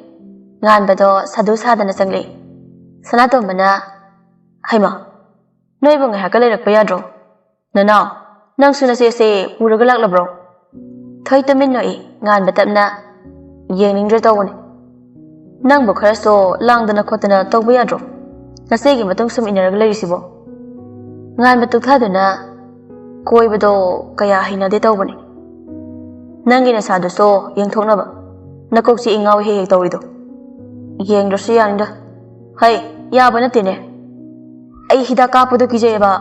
ꯉꯥꯟꯕꯗꯣ ꯁꯥꯗꯨ ꯁꯥꯗꯅ ꯆꯪꯂꯛꯏ꯫ ꯁꯅꯥꯇꯣꯝꯕꯅ, "ꯍꯩꯃꯥ, ꯅꯣꯏꯕꯨ ꯉꯥꯏꯍꯥꯛꯀ ꯂꯩꯔꯛꯄ ꯌꯥꯗ꯭ꯔꯣ? ꯅꯅꯥꯎ, ꯅꯪꯁꯨ ꯅꯆꯦꯁꯦ ꯄꯨꯔꯒ ꯂꯥꯛꯂꯕ꯭ꯔꯣ?" ꯊꯣꯏ ꯇꯨꯃꯤꯟ ꯅꯣꯛꯏ꯫ ꯉꯥꯟꯕ ꯇꯞꯅ, "ꯌꯦꯡꯅꯤꯡꯗ꯭ꯔꯦ ꯇꯧꯕꯅꯤ꯫ ꯅꯪꯕꯨ ꯈꯔꯁꯨ ꯂꯥꯡꯗꯅ ꯈꯣꯠꯇꯅ ꯇꯧꯕ ꯌꯥꯗ꯭ꯔꯣ? ꯅꯆꯦꯒꯤ ꯃꯇꯨꯡ ꯁꯨꯝ ꯏꯟꯅꯔꯒ ꯂꯩꯔꯤꯁꯤꯕꯣ?" ꯉꯥꯟꯕ ꯇꯨꯛꯊꯗꯨꯅ, "ꯀꯣꯏꯕꯗꯣ ꯀꯌꯥ ꯍꯩꯅꯗꯦ ꯇꯧꯕꯅꯤ꯫ ꯅꯪꯒꯤ ꯅꯁꯥꯗꯨꯁꯨ ꯌꯦꯡꯊꯣꯛꯅꯕ ꯅꯀꯣꯛ ꯆꯤꯛꯏ ꯉꯥꯎꯏ ꯍꯦꯛ ꯍꯦꯛ ꯇꯧꯔꯤꯗꯣ꯫ ꯌꯦꯡꯗ꯭ꯔꯁꯨ ꯌꯥꯅꯤꯗ꯫" "ꯍꯩ, ꯌꯥꯕ ꯅꯠꯇꯦꯅꯦ꯫ ꯑꯩ ꯍꯤꯗꯥꯛ ꯀꯥꯞꯄꯗꯣ ꯀꯤꯖꯩꯌꯦꯕ꯫"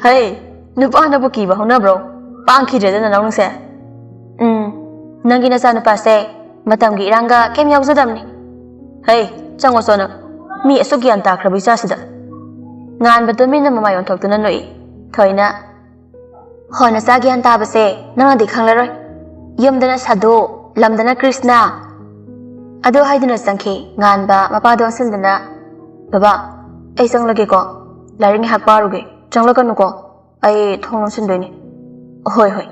"ꯍꯩ, ꯅꯨꯄꯥꯅꯕꯨ ꯀꯤꯕ ꯍꯧꯅꯕ꯭ꯔꯣ? ꯄꯥꯡꯈꯤꯗ꯭ꯔꯦꯗ ꯅꯅꯥꯎ ꯅꯪꯁꯦ꯫ ꯎꯝ, ꯅꯪꯒꯤ ꯅꯆꯥꯅꯨꯄꯥꯁꯦ ꯃꯇꯝꯒꯤ ꯏꯔꯥꯡꯒ ꯀꯩꯝ ꯌꯥꯎꯖꯗꯕꯅꯤ꯫ ꯍꯩ, ꯆꯪꯉꯣ ꯆꯣ ꯅꯪ꯫ ꯃꯤ ꯑꯁꯨꯛ ꯒ꯭ꯌꯥꯟ ꯇꯥꯈ꯭ꯔꯕ ꯏꯆꯥꯁꯤꯗ꯫" ꯉꯥꯟꯕ ꯇꯨꯃꯤꯟꯅ ꯃꯃꯥꯏ ꯑꯣꯟꯊꯣꯛꯇꯨꯅ ꯅꯣꯛꯏ꯫ ꯊꯣꯏꯅ, "ꯍꯣ, ꯅꯆꯥ ꯒ꯭ꯌꯥꯟ ꯇꯥꯕꯁꯦ ꯅꯪꯅꯗꯤ ꯈꯪꯂꯔꯣꯏ꯫ ꯌꯨꯝꯗꯅ ꯁꯥꯗꯨ, ꯂꯝꯗꯅ ꯀ꯭ꯔꯤꯁꯅ꯫" ꯑꯗꯨ ꯍꯥꯏꯗꯨꯅ ꯆꯪꯈꯤ꯫ ꯉꯥꯟꯕ ꯃꯄꯥꯗ ꯑꯣꯟꯁꯤꯟꯗꯨꯅ, "ꯕꯕꯥ, ꯑꯩ ꯆꯪꯂꯒꯦꯀꯣ꯫ ꯂꯥꯏꯔꯤꯛ ꯉꯥꯏꯍꯥꯛ ꯄꯥꯔꯨꯒꯦ꯫ ꯆꯪꯂꯛꯀꯅꯨꯀꯣ꯫ ꯑꯩ ꯊꯣꯡ ꯂꯣꯟꯁꯤꯟꯗꯣꯏꯅꯤ꯫" "ꯍꯣꯏ, ꯍꯣꯏ꯫"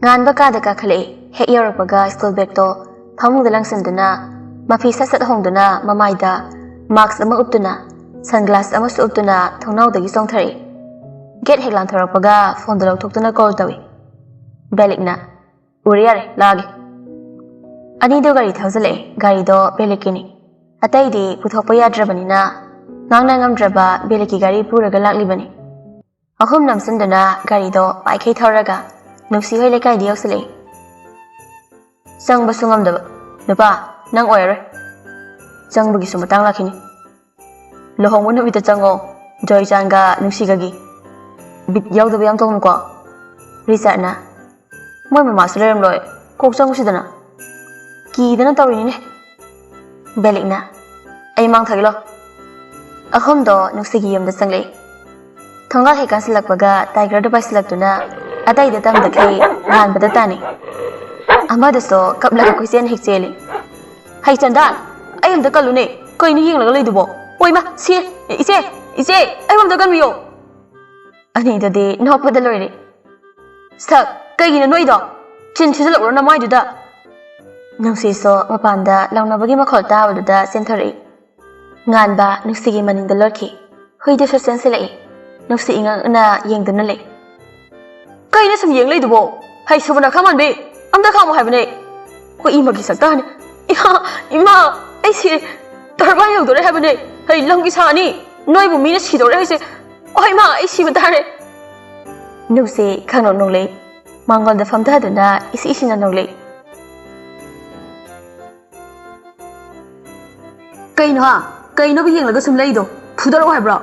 ꯉꯥꯟꯕ ꯀꯥꯗ ꯀꯥꯈꯠꯂꯛꯏ꯫ ꯍꯦꯛ ꯌꯧꯔꯛꯄꯒ ꯁ꯭ꯀꯨꯜ ꯕꯦꯒꯇꯣ ꯐꯃꯨꯡꯗ ꯂꯪꯁꯤꯟꯗꯨꯅ, ꯃꯐꯤ ꯁꯠ ꯁꯠ ꯍꯣꯡꯗꯨꯅ, ꯃꯃꯥꯏꯗ ꯃꯥꯛꯁ ꯑꯃ ꯎꯞꯇꯨꯅ, ꯁꯟꯒ꯭ꯂꯥꯁ ꯑꯃꯁꯨ ꯎꯞꯇꯨꯅ ꯊꯣꯡꯅꯥꯎꯗꯒꯤ ꯆꯣꯡꯊꯔꯛꯏ꯫ ꯒꯦꯠ ꯍꯦꯛ ꯂꯥꯟꯊꯣꯔꯛꯄꯒ ꯐꯣꯟꯗꯣ ꯂꯧꯊꯣꯛꯇꯨꯅ ꯀꯣꯜ ꯇꯧꯏ꯫ ꯕꯦꯂꯤꯛꯅ, "ꯎꯔꯦ, ꯌꯥꯔꯦ, ꯂꯥꯛꯑꯒꯦ"꯫ ꯑꯅꯤꯗꯣ ꯒꯥꯔꯤ ꯊꯧꯖꯤꯜꯂꯛꯑꯦ꯫ ꯒꯥꯔꯤꯗꯣ ꯕꯦꯂꯤꯛꯀꯤꯅꯤ꯫ ꯑꯇꯩꯗꯤ ꯄꯨꯊꯣꯛꯄ ꯌꯥꯗ꯭ꯔꯕꯅꯤꯅ ꯉꯥꯡꯅ ꯉꯝꯗ꯭ꯔꯕ ꯕꯦꯂꯤꯛꯀꯤ ꯒꯥꯔꯤ ꯄꯨꯔꯒ ꯂꯥꯛꯂꯤꯕꯅꯤ꯫ ꯑꯍꯨꯝ ꯅꯝꯁꯤꯟꯗꯨꯅ ꯒꯥꯔꯤꯗꯣ ꯄꯥꯏꯈꯩ ꯊꯧꯔꯒ ꯅꯨꯡꯁꯤ ꯍꯣꯏ ꯂꯩꯀꯥꯏꯗ ꯌꯧꯁꯤꯜꯂꯛꯏ꯫ ꯆꯪꯕꯁꯨ ꯉꯝꯗꯕ꯫ "ꯅꯨꯄꯥ, ꯅꯪ ꯑꯣꯏꯔꯔꯣꯏ꯫ ꯆꯪꯕꯒꯤꯁꯨ ꯃꯇꯥꯡ ꯂꯥꯛꯈꯤꯅꯤ꯫ ꯂꯨꯍꯣꯡꯕ ꯅꯨꯃꯤꯠꯇ ꯆꯪꯉꯣ, ꯖꯣꯏꯆꯥꯟꯒ ꯅꯨꯡꯁꯤꯒꯒꯤ꯫ ꯕꯤꯠ ꯌꯥꯎꯗꯕ ꯌꯥꯝ ꯇꯧꯅꯨꯀꯣ"꯫ ꯔꯤꯆꯥꯔꯗꯅ, "ꯃꯣꯏ ꯃꯃꯥꯁꯨ ꯂꯩꯔꯝꯂꯣꯏ, ꯀꯣꯛ ꯆꯪꯉꯨꯁꯤꯗꯅ"꯫ ꯀꯤꯗꯅ ꯇꯧꯔꯤꯅꯤꯅꯦ꯫ ꯕꯦꯂꯤꯛꯅ, "ꯑꯩ ꯃꯥꯡ ꯊꯥꯒꯦ ꯂꯥꯎ"꯫ ꯑꯍꯨꯝꯗꯣ ꯅꯨꯡꯁꯤꯒꯤ ꯌꯨꯝꯗ ꯆꯪꯂꯛꯏ꯫ ꯊꯣꯡꯒꯥꯜ ꯍꯦꯛ ꯀꯥꯟꯁꯤꯜꯂꯛꯄꯒ ꯇꯥꯏꯒꯔꯗꯨ ꯄꯥꯏꯁꯤꯜꯂꯛꯇꯨꯅ ꯑꯇꯩꯗ ꯇꯝꯗꯈꯩ ꯉꯥꯟꯕꯗ ꯇꯥꯅꯤ꯫ ꯑꯃꯗꯨꯁꯨ ꯀꯞꯂꯒ ꯀꯣꯏꯆꯦꯟ ꯍꯦꯛ ꯆꯦꯜꯂꯤ꯫ "ꯍꯩ ꯆꯟꯗꯥꯟ, ꯑꯩ ꯑꯝꯇ ꯀꯜꯂꯨꯅꯦ꯫ ꯀꯩꯅꯣ ꯌꯦꯡꯂꯒ ꯂꯩꯗꯨꯕꯣ? ꯑꯣꯏꯃ, ꯁꯤ, ꯏꯆꯦ, ꯏꯆꯦ, ꯑꯩꯕꯨ ꯑꯝꯇ ꯀꯟꯕꯤꯌꯣ"꯫ ꯑꯅꯤꯗꯨꯗꯤ ꯅꯣꯛꯄꯗ ꯂꯣꯏꯔꯦ꯫ "ꯁꯛ, ꯀꯩꯒꯤꯅꯣ ꯅꯣꯏꯗꯣ? ꯆꯤꯟ ꯊꯤꯖꯤꯜꯂꯛꯎꯔꯣ ꯅꯃꯥꯏꯗꯨꯗ"꯫ ꯅꯨꯡꯁꯤꯁꯨ ꯃꯄꯥꯟꯗ ꯂꯥꯎꯅꯕꯒꯤ ꯃꯈꯣꯜ ꯇꯥꯕꯗꯨꯗ ꯆꯦꯟꯊꯣꯔꯛꯏ꯫ ꯉꯥꯟꯕ ꯅꯨꯡꯁꯤꯒꯤ ꯃꯅꯤꯡꯗ ꯂꯣꯠꯈꯤ꯫ ꯍꯨꯏꯗꯨꯁꯨ ꯆꯦꯟꯁꯤꯜꯂꯛꯏ꯫ ꯅꯨꯡꯁꯤ ꯏꯉꯛꯅ ꯌꯦꯡꯗꯨꯅ ꯂꯩ꯫ "ꯀꯩꯅꯣ ꯁꯨꯝ ꯌꯦꯡ ꯂꯩꯗꯨꯕꯣ? ꯍꯩ, ꯁꯨꯕꯔꯅꯈꯥ ꯃꯥꯟꯕꯤ, ꯑꯝꯇ ꯈꯥꯝꯃꯣ ꯍꯥꯏꯕꯅꯦ꯫ ꯍꯨꯏ ꯏꯃꯒꯤ ꯁꯛꯇꯥꯅꯤ꯫ ꯏꯃꯥ, ꯏꯃꯥ, ꯑꯩ ꯁꯤꯔꯦ꯫ ꯇꯔꯕꯥꯟ ꯌꯧꯗꯣꯔꯦ ꯍꯥꯏꯕꯅꯦ꯫ ꯍꯩ, ꯂꯝꯒꯤ ꯁꯥꯅꯤ꯫ ꯅꯣꯏꯕꯨ ꯃꯤꯅ ꯁꯤꯗꯧꯔꯦ ꯍꯥꯏꯁꯦ꯫ ꯑꯣ ꯏꯃꯥ, ꯑꯩ ꯁꯤꯕ ꯇꯥꯔꯦ"꯫ ꯅꯨꯡꯁꯤ ꯈꯪꯅꯣꯛ ꯅꯣꯛꯂꯛꯏ꯫ ꯃꯥꯡꯒꯣꯜꯗ ꯐꯝꯊꯗꯨꯅ ꯏꯁꯤ ꯏꯁꯤꯅ ꯅꯣꯛꯂꯛꯏ꯫ "ꯀꯩꯅꯣ ꯍꯥ? ꯀꯩꯅꯣꯕ ꯌꯦꯡꯂꯒ ꯁꯨꯝ ꯂꯩꯗꯣ? ꯐꯨꯗꯔꯛꯑꯣ ꯍꯥꯏꯕ꯭ꯔꯣ?"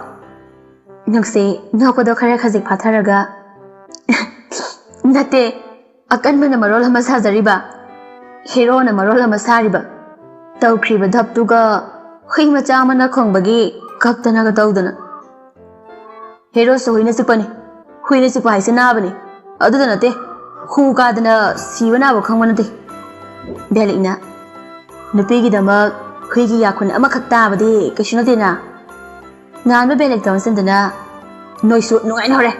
ꯅꯨꯡꯁꯤ ꯅꯣꯛꯄꯗꯣ ꯈꯔ ꯈꯖꯤꯛ ꯐꯥꯊꯔꯒ, "ꯅꯠꯇꯦ, ꯑꯀꯟꯕꯅ ꯃꯔꯣꯜ ꯑꯃ ꯁꯥꯖꯔꯤꯕ, ꯍꯦꯔꯣꯅ ꯃꯔꯣꯜ ꯑꯃ ꯁꯥꯔꯤꯕ, ꯇꯧꯈ꯭ꯔꯤꯕ ꯙꯞꯇꯨꯒ ꯍꯨꯏ ꯃꯆꯥ ꯑꯃꯅ ꯈꯣꯡꯕꯒꯤ ꯀꯞꯇꯅꯒ ꯇꯧꯗꯅ"꯫ "ꯍꯦꯔꯣꯁꯨ ꯍꯨꯏꯅ ꯆꯤꯛꯄꯅꯤ꯫ ꯍꯨꯏꯅ ꯆꯤꯛꯄ ꯍꯥꯏꯁꯦ ꯅꯥꯕꯅꯤ꯫ ꯑꯗꯨꯗ ꯅꯠꯇꯦ, ꯍꯨ ꯀꯥꯗꯅ ꯁꯤꯕ ꯅꯥꯕ ꯈꯪꯕ ꯅꯠꯇꯦ"꯫ ꯕꯦꯂꯤꯛꯅ, "ꯅꯨꯄꯤꯒꯤꯗꯃꯛ ꯍꯨꯏꯒꯤ ꯌꯥꯈꯨꯟ ꯑꯃꯈꯛ ꯇꯥꯕꯗꯤ ꯀꯩꯁꯨ ꯅꯠꯇꯦꯅ"꯫ ꯉꯥꯟꯕ ꯕꯦꯂꯤꯛꯇ ꯑꯣꯟꯁꯤꯟꯗꯨꯅ, "ꯅꯣꯏꯁꯨ ꯅꯨꯡꯉꯥꯏꯅ ꯍꯧꯔꯦ꯫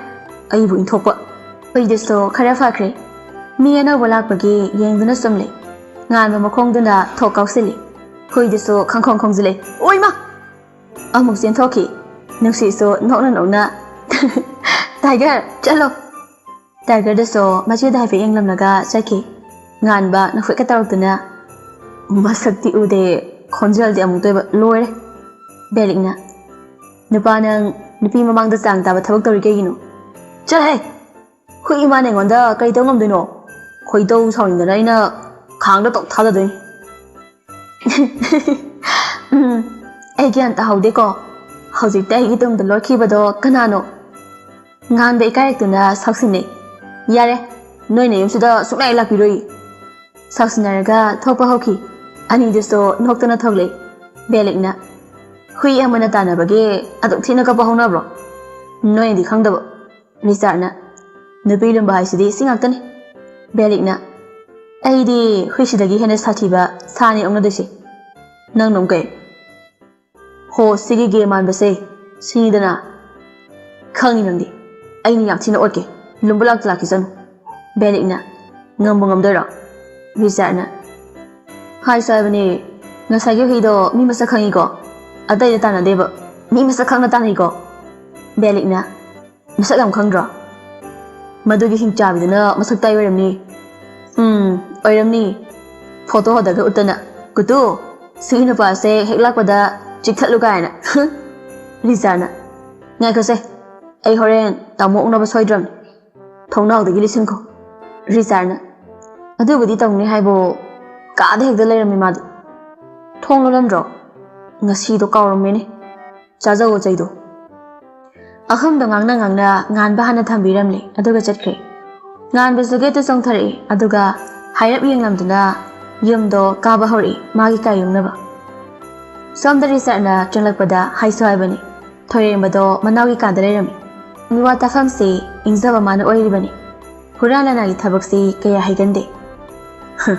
ꯑꯩꯕꯨ ꯏꯟꯊꯣꯛꯄ"꯫ ꯍꯨꯏꯗꯨꯁꯨ ꯈꯔ ꯐꯈ꯭ꯔꯦ꯫ ꯃꯤ ꯑꯅꯧꯕ ꯂꯥꯛꯄꯒꯤ ꯌꯦꯡꯗꯨꯅ ꯆꯨꯝꯂꯦ꯫ ꯉꯥꯟꯕ ꯃꯈꯣꯡꯗꯨꯅ ꯊꯣꯛ ꯀꯥꯎꯁꯤꯜꯂꯤ꯫ ꯍꯨꯏꯗꯨꯁꯨ ꯈꯪꯈꯣꯡ ꯈꯣꯡꯖꯤꯜꯂꯦ꯫ "ꯑꯣꯏꯃ!" ꯑꯃꯨꯛ ꯆꯦꯟꯊꯣꯛꯈꯤ꯫ ꯅꯨꯡꯁꯤꯠꯁꯨ ꯅꯣꯛꯅ ꯅꯣꯛꯅ ꯇꯥꯏꯒꯔ, ꯆꯠꯂꯣ꯫ ꯇꯥꯏꯒꯔꯗꯁꯨ ꯃꯆꯦꯗ ꯍꯥꯏꯐꯦꯠ ꯌꯦꯡꯂꯝꯂꯒ ꯆꯠꯈꯤ꯫ ꯉꯥꯟꯕ ꯅꯣꯛꯐꯦꯠꯀ ꯇꯧꯔꯛꯇꯨꯅ, "ꯃꯁꯛꯇꯤ ꯎꯗꯦ, ꯈꯣꯟꯖꯦꯜꯗꯤ ꯑꯃꯨꯛꯇꯣꯏꯕ, ꯂꯣꯏꯔꯦ!" ꯕꯦꯂꯤꯛꯅ, "ꯅꯨꯄꯥ ꯅꯪ, ꯅꯨꯄꯤ ꯃꯃꯥꯡꯗ ꯆꯥꯡ ꯇꯥꯕ ꯊꯕꯛ ꯇꯧꯔꯤ ꯀꯩꯒꯤꯅꯣ? ꯆꯠꯂꯍꯦ! ꯍꯨꯏ ꯏꯃꯥꯅ ꯑꯩꯉꯣꯟꯗ ꯀꯔꯤ ꯇꯧ ꯉꯝꯗꯣꯏꯅꯣ? ꯈꯣꯏꯗꯧ ꯁꯥꯎꯅꯤꯡꯗꯅ ꯑꯩꯅ ꯈꯥꯡꯗ ꯇꯣꯛ ꯊꯥꯗꯗꯣꯏꯅꯤ꯫" "ꯎꯝ, ꯑꯩ ꯒ꯭ꯌꯥꯟ ꯇꯥꯍꯧꯗꯦꯀꯣ꯫ ꯍꯧꯖꯤꯛꯇ ꯑꯩꯒꯤ ꯇꯨꯡꯗ ꯂꯣꯠꯈꯤꯕꯗꯣ ꯀꯅꯥꯅꯣ?" ꯉꯥꯟꯕ ꯏꯀꯥꯏꯔꯛꯇꯨꯅ ꯁꯥꯎꯁꯤꯟꯅꯩ꯫ "ꯌꯥꯔꯦ, ꯅꯣꯏꯅ ꯌꯨꯝꯁꯤꯗ ꯁꯨꯡꯂꯥꯛ ꯂꯥꯛꯄꯤꯔꯣꯏ꯫" ꯁꯥꯎꯁꯤꯟꯅꯔꯒ ꯊꯣꯛꯄ ꯍꯧꯈꯤ꯫ ꯑꯅꯤꯗꯨꯁꯨ ꯅꯣꯛꯇꯅ ꯊꯣꯛꯂꯛꯏ꯫ ꯕꯦꯂꯤꯛꯅ, "ꯍꯨꯏ ꯑꯃꯅ ꯇꯥꯟꯅꯕꯒꯤ ꯑꯗꯨꯛ ꯊꯤꯅ ꯀꯞꯄ ꯍꯧꯅꯕ꯭ꯔꯣ? ꯅꯣꯏꯅꯗꯤ ꯈꯪꯗꯕ꯫" ꯔꯤꯆꯥꯔꯗꯅ, "ꯅꯨꯄꯤ ꯂꯨꯝꯕ ꯍꯥꯏꯁꯤꯗꯤ ꯁꯤ ꯉꯥꯛꯇꯅꯤ꯫" ꯕꯦꯂꯤꯛꯅ, "ꯑꯩꯗꯤ ꯍꯨꯏꯁꯤꯗꯒꯤ ꯍꯦꯟꯅ ꯁꯥꯊꯤꯕ ꯁꯥꯅꯤ ꯑꯣꯛꯅꯗꯣꯏꯁꯦ꯫ ꯅꯪꯅ ꯑꯃꯨꯛ ꯀꯩ?" "ꯍꯣ, ꯁꯤꯒꯤ ꯒꯦ ꯃꯥꯟꯕꯁꯦ, ꯁꯤꯅꯤꯗꯅ꯫ ꯈꯪꯉꯤ ꯅꯪꯗꯤ ꯑꯩꯅ ꯌꯥꯝ ꯊꯤꯅ ꯑꯣꯠꯀꯦ꯫ ꯂꯨꯝꯕ ꯂꯥꯛꯇ ꯂꯥꯛꯈꯤꯁꯅꯨ꯫" ꯕꯦꯂꯤꯛꯅ, "ꯉꯝꯕꯨ ꯉꯝꯗꯣꯏꯔꯣ?" ꯔꯤꯆꯥꯔꯗꯅ, "ꯍꯥꯏꯁꯨ ꯍꯥꯏꯕꯅꯦ, ꯉꯁꯥꯏꯒꯤ ꯍꯨꯏꯗꯣ ꯃꯤ ꯃꯁꯛ ꯈꯪꯉꯤꯀꯣ꯫ ꯑꯇꯩꯗ ꯇꯥꯟꯅꯗꯦꯕ, ꯃꯤ ꯃꯁꯛ ꯈꯪꯅ ꯇꯥꯟꯅꯩꯀꯣ꯫" ꯕꯦꯂꯤꯛꯅ, "ꯃꯁꯛ ꯌꯥꯝ ꯈꯪꯗ꯭ꯔꯣ? ꯃꯗꯨꯒꯤ ꯍꯤꯡꯆꯥꯕꯤꯗꯨꯅ ꯃꯁꯛ ꯇꯥꯛꯏ ꯑꯣꯏꯔꯝꯅꯤ꯫" "ꯎꯝ, ꯑꯣꯏꯔꯝꯅꯤ꯫ ꯐꯣꯇꯣ ꯍꯣꯗꯒ ꯎꯠꯇꯅ, 'ꯀꯨꯇꯨ, ꯁꯤꯒꯤ ꯅꯨꯄꯥꯁꯦ ꯍꯦꯛ ꯂꯥꯛꯄꯗ ꯆꯤꯛꯊꯠꯂꯨ' ꯀꯥꯏꯅ꯫" ꯔꯤꯆꯥꯔꯗꯅ, "ꯉꯥꯏꯈꯣꯁꯦ, ꯑꯩ ꯍꯣꯔꯦꯟ ꯇꯥꯃꯣ ꯎꯅꯕ ꯁꯣꯏꯗ꯭ꯔꯕꯅꯤ꯫ ꯊꯣꯡꯅꯥꯎꯗꯒꯤ ꯂꯤꯁꯤꯟꯈꯣ꯫" ꯔꯤꯆꯥꯔꯗꯅ, "ꯑꯗꯨꯕꯨꯗꯤ ꯇꯧꯅꯤ ꯍꯥꯏꯕꯨ, ꯀꯥꯗ ꯍꯦꯛꯇ ꯂꯩꯔꯝꯃꯤ ꯃꯥꯗꯤ꯫ ꯊꯣꯡ ꯂꯣꯜꯂꯝꯗ꯭ꯔꯣ? ꯉꯁꯤꯗꯣ ꯀꯥꯎꯔꯝꯃꯦꯅꯦ꯫ ꯆꯥꯖꯧꯋꯣ ꯆꯩꯗꯣ꯫" ꯑꯍꯨꯝꯗꯣ ꯉꯥꯡꯅ ꯉꯥꯡꯅ ꯉꯥꯟꯕ ꯍꯥꯟꯅ ꯊꯝꯕꯤꯔꯝꯂꯦ, ꯑꯗꯨꯒ ꯆꯠꯈ꯭ꯔꯦ꯫ ꯉꯥꯟꯕꯁꯨ ꯒꯦꯠꯇ ꯆꯣꯡꯊꯔꯛꯑꯦ, ꯑꯗꯨꯒ ꯍꯥꯏꯔꯞ ꯌꯦꯡꯂꯝꯗꯨꯅ ꯌꯨꯝꯗꯣ ꯀꯥꯕ ꯍꯧꯔꯛꯑꯦ, ꯃꯥꯒꯤ ꯀꯥ ꯌꯧꯅꯕ꯫ ꯁꯣꯝꯗ ꯔꯤꯆꯥꯔꯗꯅ ꯆꯪꯂꯛꯄꯗ ꯍꯥꯏꯁꯨ ꯍꯥꯏꯕꯅꯤ, ꯊꯣꯏꯔꯦꯝꯕꯗꯣ ꯃꯅꯥꯎꯒꯤ ꯀꯥꯗ ꯂꯩꯔꯝꯃꯤ꯫ ꯃꯤꯋꯥ ꯇꯥꯐꯝꯁꯤ ꯏꯪꯖꯕ ꯃꯥꯅ ꯑꯣꯏꯔꯤꯕꯅꯤ꯫ ꯍꯨꯔꯥꯟ ꯂꯥꯟꯅꯥꯒꯤ ꯊꯕꯛꯁꯤ ꯀꯌꯥ ꯍꯩꯒꯟꯗꯦ꯫ ꯍ,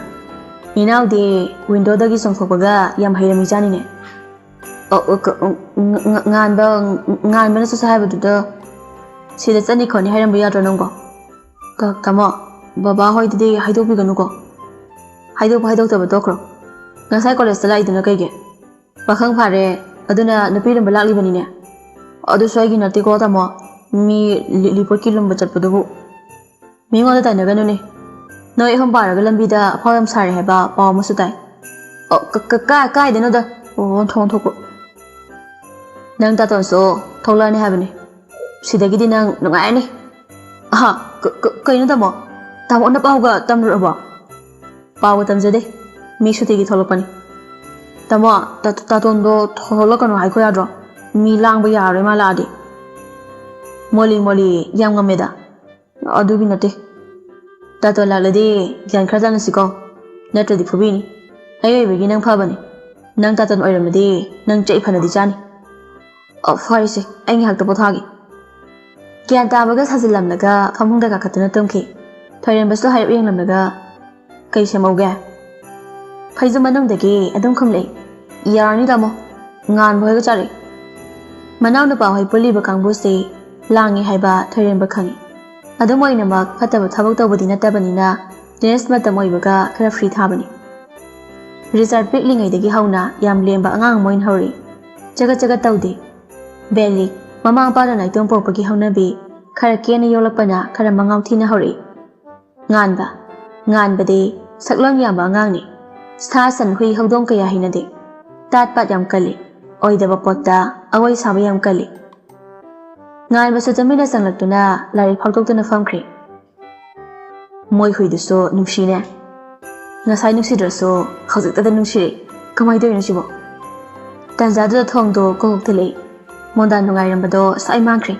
ꯏꯅꯥꯎꯗꯤ ꯋꯤꯟꯗꯣꯗꯒꯤ ꯆꯣꯡꯊꯣꯛꯄꯒ ꯌꯥꯝ ꯍꯩꯔꯝꯃꯤꯖꯥꯠꯅꯤꯅꯦ꯫ ꯑ, ꯑ, ꯀ-, ꯑ, ꯉ-, ꯉ-, ꯉꯥꯟꯕ, ꯉꯥꯟꯕꯅ ꯆꯠꯁꯦ ꯍꯥꯏꯕꯗꯨꯗ ꯁꯤꯗ ꯆꯠꯅꯤ ꯈꯣꯠꯅꯤ ꯍꯥꯏꯔꯝꯕ ꯌꯥꯗ꯭ꯔꯣ ꯅꯪꯕꯣ? ꯀ-, ꯇꯥꯃꯣ, ꯕꯕꯥ ꯍꯣꯏꯗꯗꯤ ꯍꯥꯏꯗꯣꯛꯄꯤꯒꯅꯨꯀꯣ꯫ ꯍꯥꯏꯗꯣꯛꯄ ꯍꯥꯏꯗꯣꯛꯇꯕ ꯇꯣꯛꯈ꯭ꯔꯣ꯫ ꯉꯁꯥꯏ ꯀꯣꯂꯦꯖꯇ ꯂꯥꯛꯏꯗꯨꯅ ꯀꯩꯒꯤ? ꯄꯥꯈꯪ ꯐꯥꯔꯦ, ꯑꯗꯨꯅ ꯅꯨꯄꯤ ꯂꯨꯝꯕ ꯂꯥꯛꯂꯤꯕꯅꯤꯅꯦ꯫ ꯑꯗꯨꯁꯨ ꯑꯩꯒꯤ ꯅꯠꯇꯦꯀꯣ ꯇꯥꯃꯣ꯫ ꯃꯤ ꯂꯤ- ꯂꯤꯄꯣꯠꯀꯤ ꯂꯨꯝꯕ ꯆꯠꯄꯗꯨꯕꯨ꯫ ꯃꯤꯉꯣꯟꯗ ꯇꯥꯏꯅꯒꯅꯨꯅꯦ꯫ ꯅꯣꯏ ꯑꯍꯨꯝ ꯄꯥꯔꯒ ꯂꯝꯕꯤꯗ ꯑꯐꯥꯎ ꯌꯥꯝ ꯁꯥꯔꯦ ꯍꯥꯏꯕ ꯄꯥꯎ ꯑꯃꯁꯨ ꯇꯥꯏ꯫ ꯑꯣ, ꯀ- ꯀ- ꯀꯥ- ꯀꯥꯏꯗꯅꯣꯗ? ꯑꯣ, ꯊꯣꯡ ꯊꯣꯛꯄ꯫ ꯅꯪ ꯇꯥꯇꯣꯟꯁꯨ ꯊꯣꯛꯂꯛꯑꯅꯤ ꯍꯥꯏꯕꯅꯤ꯫ ꯁꯤꯗꯒꯤꯗꯤ ꯅꯪ ꯅꯨꯡꯉꯥꯏꯔꯅꯤ꯫ ꯑꯍꯥ, ꯀ- ꯀ- ꯀꯩꯅꯣ ꯇꯥꯃꯣ? ꯇꯥꯃꯣꯅ ꯄꯥꯎꯒ ꯇꯝꯂꯨꯔꯕꯣ? ꯄꯥꯎꯒ ꯇꯝꯖꯗꯦ꯫ ꯃꯤ ꯁꯨꯇꯤꯒꯤ ꯊꯣꯛꯂꯛꯄꯅꯤ꯫ ꯇꯥꯃꯣ, ꯇꯥ- ꯇꯥꯇꯣꯟꯗꯣ ꯊꯣꯛꯂꯛꯀꯅꯣ ꯍꯥꯏꯈꯣ ꯌꯥꯗ꯭ꯔꯣ? ꯃꯤ ꯂꯥꯡꯕ ꯌꯥꯔꯔꯣꯏ ꯃꯥ ꯂꯥꯛꯑꯗꯤ꯫ ꯃꯣꯂꯤ ꯃꯣꯂꯤ ꯌꯥꯝ ꯉꯝꯃꯦꯗ꯫ ꯑꯗꯨꯒꯤ ꯅꯠꯇꯦ꯫ ꯇꯥꯇꯣꯟ ꯂꯥꯛꯂꯗꯤ ꯒ꯭ꯌꯥꯟ ꯈꯔ ꯇꯥꯅꯁꯤꯀꯣ꯫ ꯅꯠꯇ꯭ꯔꯗꯤ ꯐꯨꯕꯤꯅꯤ꯫ ꯑꯩ ꯑꯣꯏꯕꯒꯤ ꯅꯪ ꯐꯕꯅꯤ꯫ ꯅꯪ ꯇꯥꯇꯣꯟ ꯑꯣꯏꯔꯝꯃꯗꯤ ꯅꯪ ꯆꯩ ꯐꯅꯗꯤ ꯆꯥꯅꯤ꯫ ꯑꯣ, ꯐꯔꯦꯁꯦ, ꯑꯩ ꯉꯥꯏꯍꯥꯛꯇ ꯄꯣꯊꯥꯒꯦ꯫ ꯒ꯭ꯌꯥꯟ ꯇꯥꯕꯒ ꯁꯥꯖꯤꯜꯂꯝꯂꯒ ꯐꯃꯨꯡꯗ ꯀꯥꯈꯠꯇꯨꯅ ꯇꯨꯝꯈꯤ꯫ ꯊꯣꯏꯔꯦꯝꯕꯁꯨ ꯍꯥꯏꯔꯞ ꯌꯦꯡꯂꯝꯂꯒ, "ꯀꯩ ꯁꯦꯝꯍꯧꯒꯦ?" ꯐꯩꯖꯨꯝ ꯃꯅꯨꯡꯗꯒꯤ ꯑꯗꯨꯝ ꯈꯨꯝꯂꯛꯏ, "ꯌꯥꯔꯅꯤ ꯇꯥꯃꯣ, ꯉꯥꯟꯕ ꯍꯣꯏꯒ ꯆꯥꯔꯛꯏ꯫" ꯃꯅꯥꯎꯅꯨꯄꯥ ꯍꯣꯏ ꯄꯨꯜꯂꯤꯕ ꯀꯥꯡꯕꯨꯁꯤ ꯂꯥꯡꯉꯤ ꯍꯥꯏꯕ ꯊꯣꯏꯔꯦꯝꯕ ꯈꯪꯉꯤ꯫ ꯑꯗꯨꯝ ꯑꯣꯏꯅꯃꯛ ꯐꯠꯇꯕ ꯊꯕꯛ ꯇꯧꯕꯗꯤ ꯅꯠꯇꯕꯅꯤꯅ ꯔꯦꯁ ꯃꯇꯝ ꯑꯣꯏꯕꯒ ꯈꯔ ꯐ꯭ꯔꯤ ꯊꯥꯕꯅꯤ꯫ ꯔꯤꯆꯥꯔꯗ ꯄꯤꯛꯂꯤꯉꯩꯗꯒꯤ ꯍꯧꯅ ꯌꯥꯝ ꯂꯦꯝꯕ ꯑꯉꯥꯡ ꯑꯃ ꯑꯣꯏꯅ ꯍꯧꯔꯛꯏ꯫ ꯆꯒꯠ ꯆꯒꯠ ꯇꯧꯗꯦ꯫ ꯕꯦꯂꯤ, ꯃꯃꯥ ꯃꯄꯥꯅ ꯅꯥꯏꯇꯣꯝ ꯄꯣꯛꯄꯒꯤ ꯍꯧꯅꯕꯤ ꯈꯔ ꯀꯦꯅ ꯌꯣꯛꯂꯛꯄꯅ ꯈꯔ ꯃꯉꯥꯎ ꯊꯤꯅ ꯍꯧꯔꯛꯏ꯫ ꯉꯥꯟꯕ, ꯉꯥꯟꯕꯗꯤ ꯁꯛꯂꯣꯟ ꯌꯥꯝꯕ ꯑꯉꯥꯡꯅꯤ꯫ ꯁꯥ ꯁꯟ ꯍꯨꯏ ꯍꯧꯗꯣꯡ ꯀꯌꯥ ꯍꯩꯅꯗꯦ꯫ ꯇꯥꯠ ꯄꯥꯠ ꯌꯥꯝ ꯀꯜꯂꯤ꯫ ꯑꯣꯏꯗꯕ ꯄꯣꯠꯇ ꯑꯋꯥꯏ ꯁꯥꯕ ꯌꯥꯝ ꯀꯜꯂꯤ꯫ ꯉꯥꯟꯕꯁꯨ ꯇꯨꯃꯤꯟꯅ ꯆꯪꯂꯛꯇꯨꯅ ꯂꯥꯏꯔꯤꯛ ꯐꯥꯛꯇꯣꯛꯇꯨꯅ ꯐꯝꯈ꯭ꯔꯦ꯫ ꯃꯣꯏ ꯍꯨꯏꯗꯨꯁꯨ ꯅꯨꯡꯁꯤꯅꯦ꯫ ꯉꯁꯥꯏ ꯅꯨꯡꯁꯤꯗ꯭ꯔꯁꯨ ꯍꯧꯖꯤꯛꯇꯗ ꯅꯨꯡꯁꯤꯔꯦ꯫ ꯀꯃꯥꯏꯅ ꯇꯧꯔꯤꯅꯣ ꯁꯤꯕꯣ? ꯇꯟꯖꯥꯗꯨꯗ ꯊꯣꯡꯗꯣ ꯀꯣꯛ ꯊꯤꯜꯂꯛꯏ꯫ ꯃꯣꯟꯗꯥ ꯅꯨꯡꯉꯥꯏꯔꯝꯕꯗꯣ ꯁꯥꯏ ꯃꯥꯡꯈ꯭ꯔꯦ꯫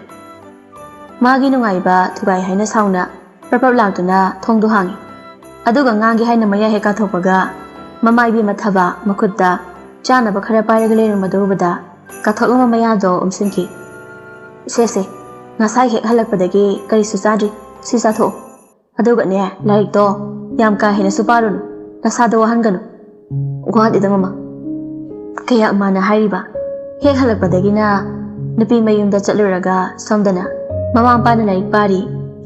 ꯃꯥꯒꯤ ꯅꯨꯡꯉꯥꯏꯕ ꯊꯨꯒꯥꯏ ꯍꯥꯏꯅ ꯁꯥꯎꯅ ꯄ꯭ꯔꯞ ꯄ꯭ꯔꯞ ꯂꯥꯎꯗꯨꯅ ꯊꯣꯡꯗꯣ ꯍꯥꯡꯉꯤ꯫ ꯑꯗꯨꯒ ꯉꯥꯡꯒꯦ ꯍꯥꯏꯅ ꯃꯌꯥ ꯍꯦꯛ ꯀꯥꯊꯣꯛꯄꯒ ꯃꯃꯥ ꯏꯕꯦꯝꯃ ꯊꯕ ꯃꯈꯨꯠꯇ ꯆꯥꯅꯕ ꯈꯔ ꯄꯥꯏꯔꯒ ꯂꯩꯔꯝꯕꯗꯣ ꯎꯕꯗ ꯀꯥꯊꯣꯛꯂꯝꯕ ꯃꯌꯥꯗꯣ ꯎꯝꯁꯤꯟꯈꯤ꯫ "ꯁꯦ ꯁꯦ, ꯉꯁꯥꯏ ꯍꯦꯛ ꯍꯜꯂꯛꯄꯗꯒꯤ ꯀꯔꯤꯁꯨ ꯆꯥꯗ꯭ꯔꯤ, ꯁꯤ ꯆꯥꯊꯣꯛꯑꯣ꯫ ꯑꯗꯨꯒꯅꯦ, ꯂꯥꯏꯔꯤꯛꯇꯣ ꯌꯥꯝ ꯀꯥ ꯍꯦꯟꯅꯁꯨ ꯄꯥꯔꯨꯅꯨ, ꯅꯁꯥꯗꯣ ꯋꯥꯍꯟꯒꯅꯨ꯫" "ꯋꯥꯗꯦꯗ ꯃꯃꯥ, ꯀꯌꯥ ꯃꯥꯅ ꯍꯥꯏꯔꯤꯕ? ꯍꯦꯛ ꯍꯜꯂꯛꯄꯗꯒꯤꯅ ꯅꯨꯄꯤ ꯃꯌꯨꯝꯗ ꯆꯠꯂꯨꯔꯒ ꯁꯣꯝꯗꯅ ꯃꯃꯥ ꯃꯄꯥꯅ ꯂꯥꯏꯔꯤꯛ ꯄꯥꯔꯤ,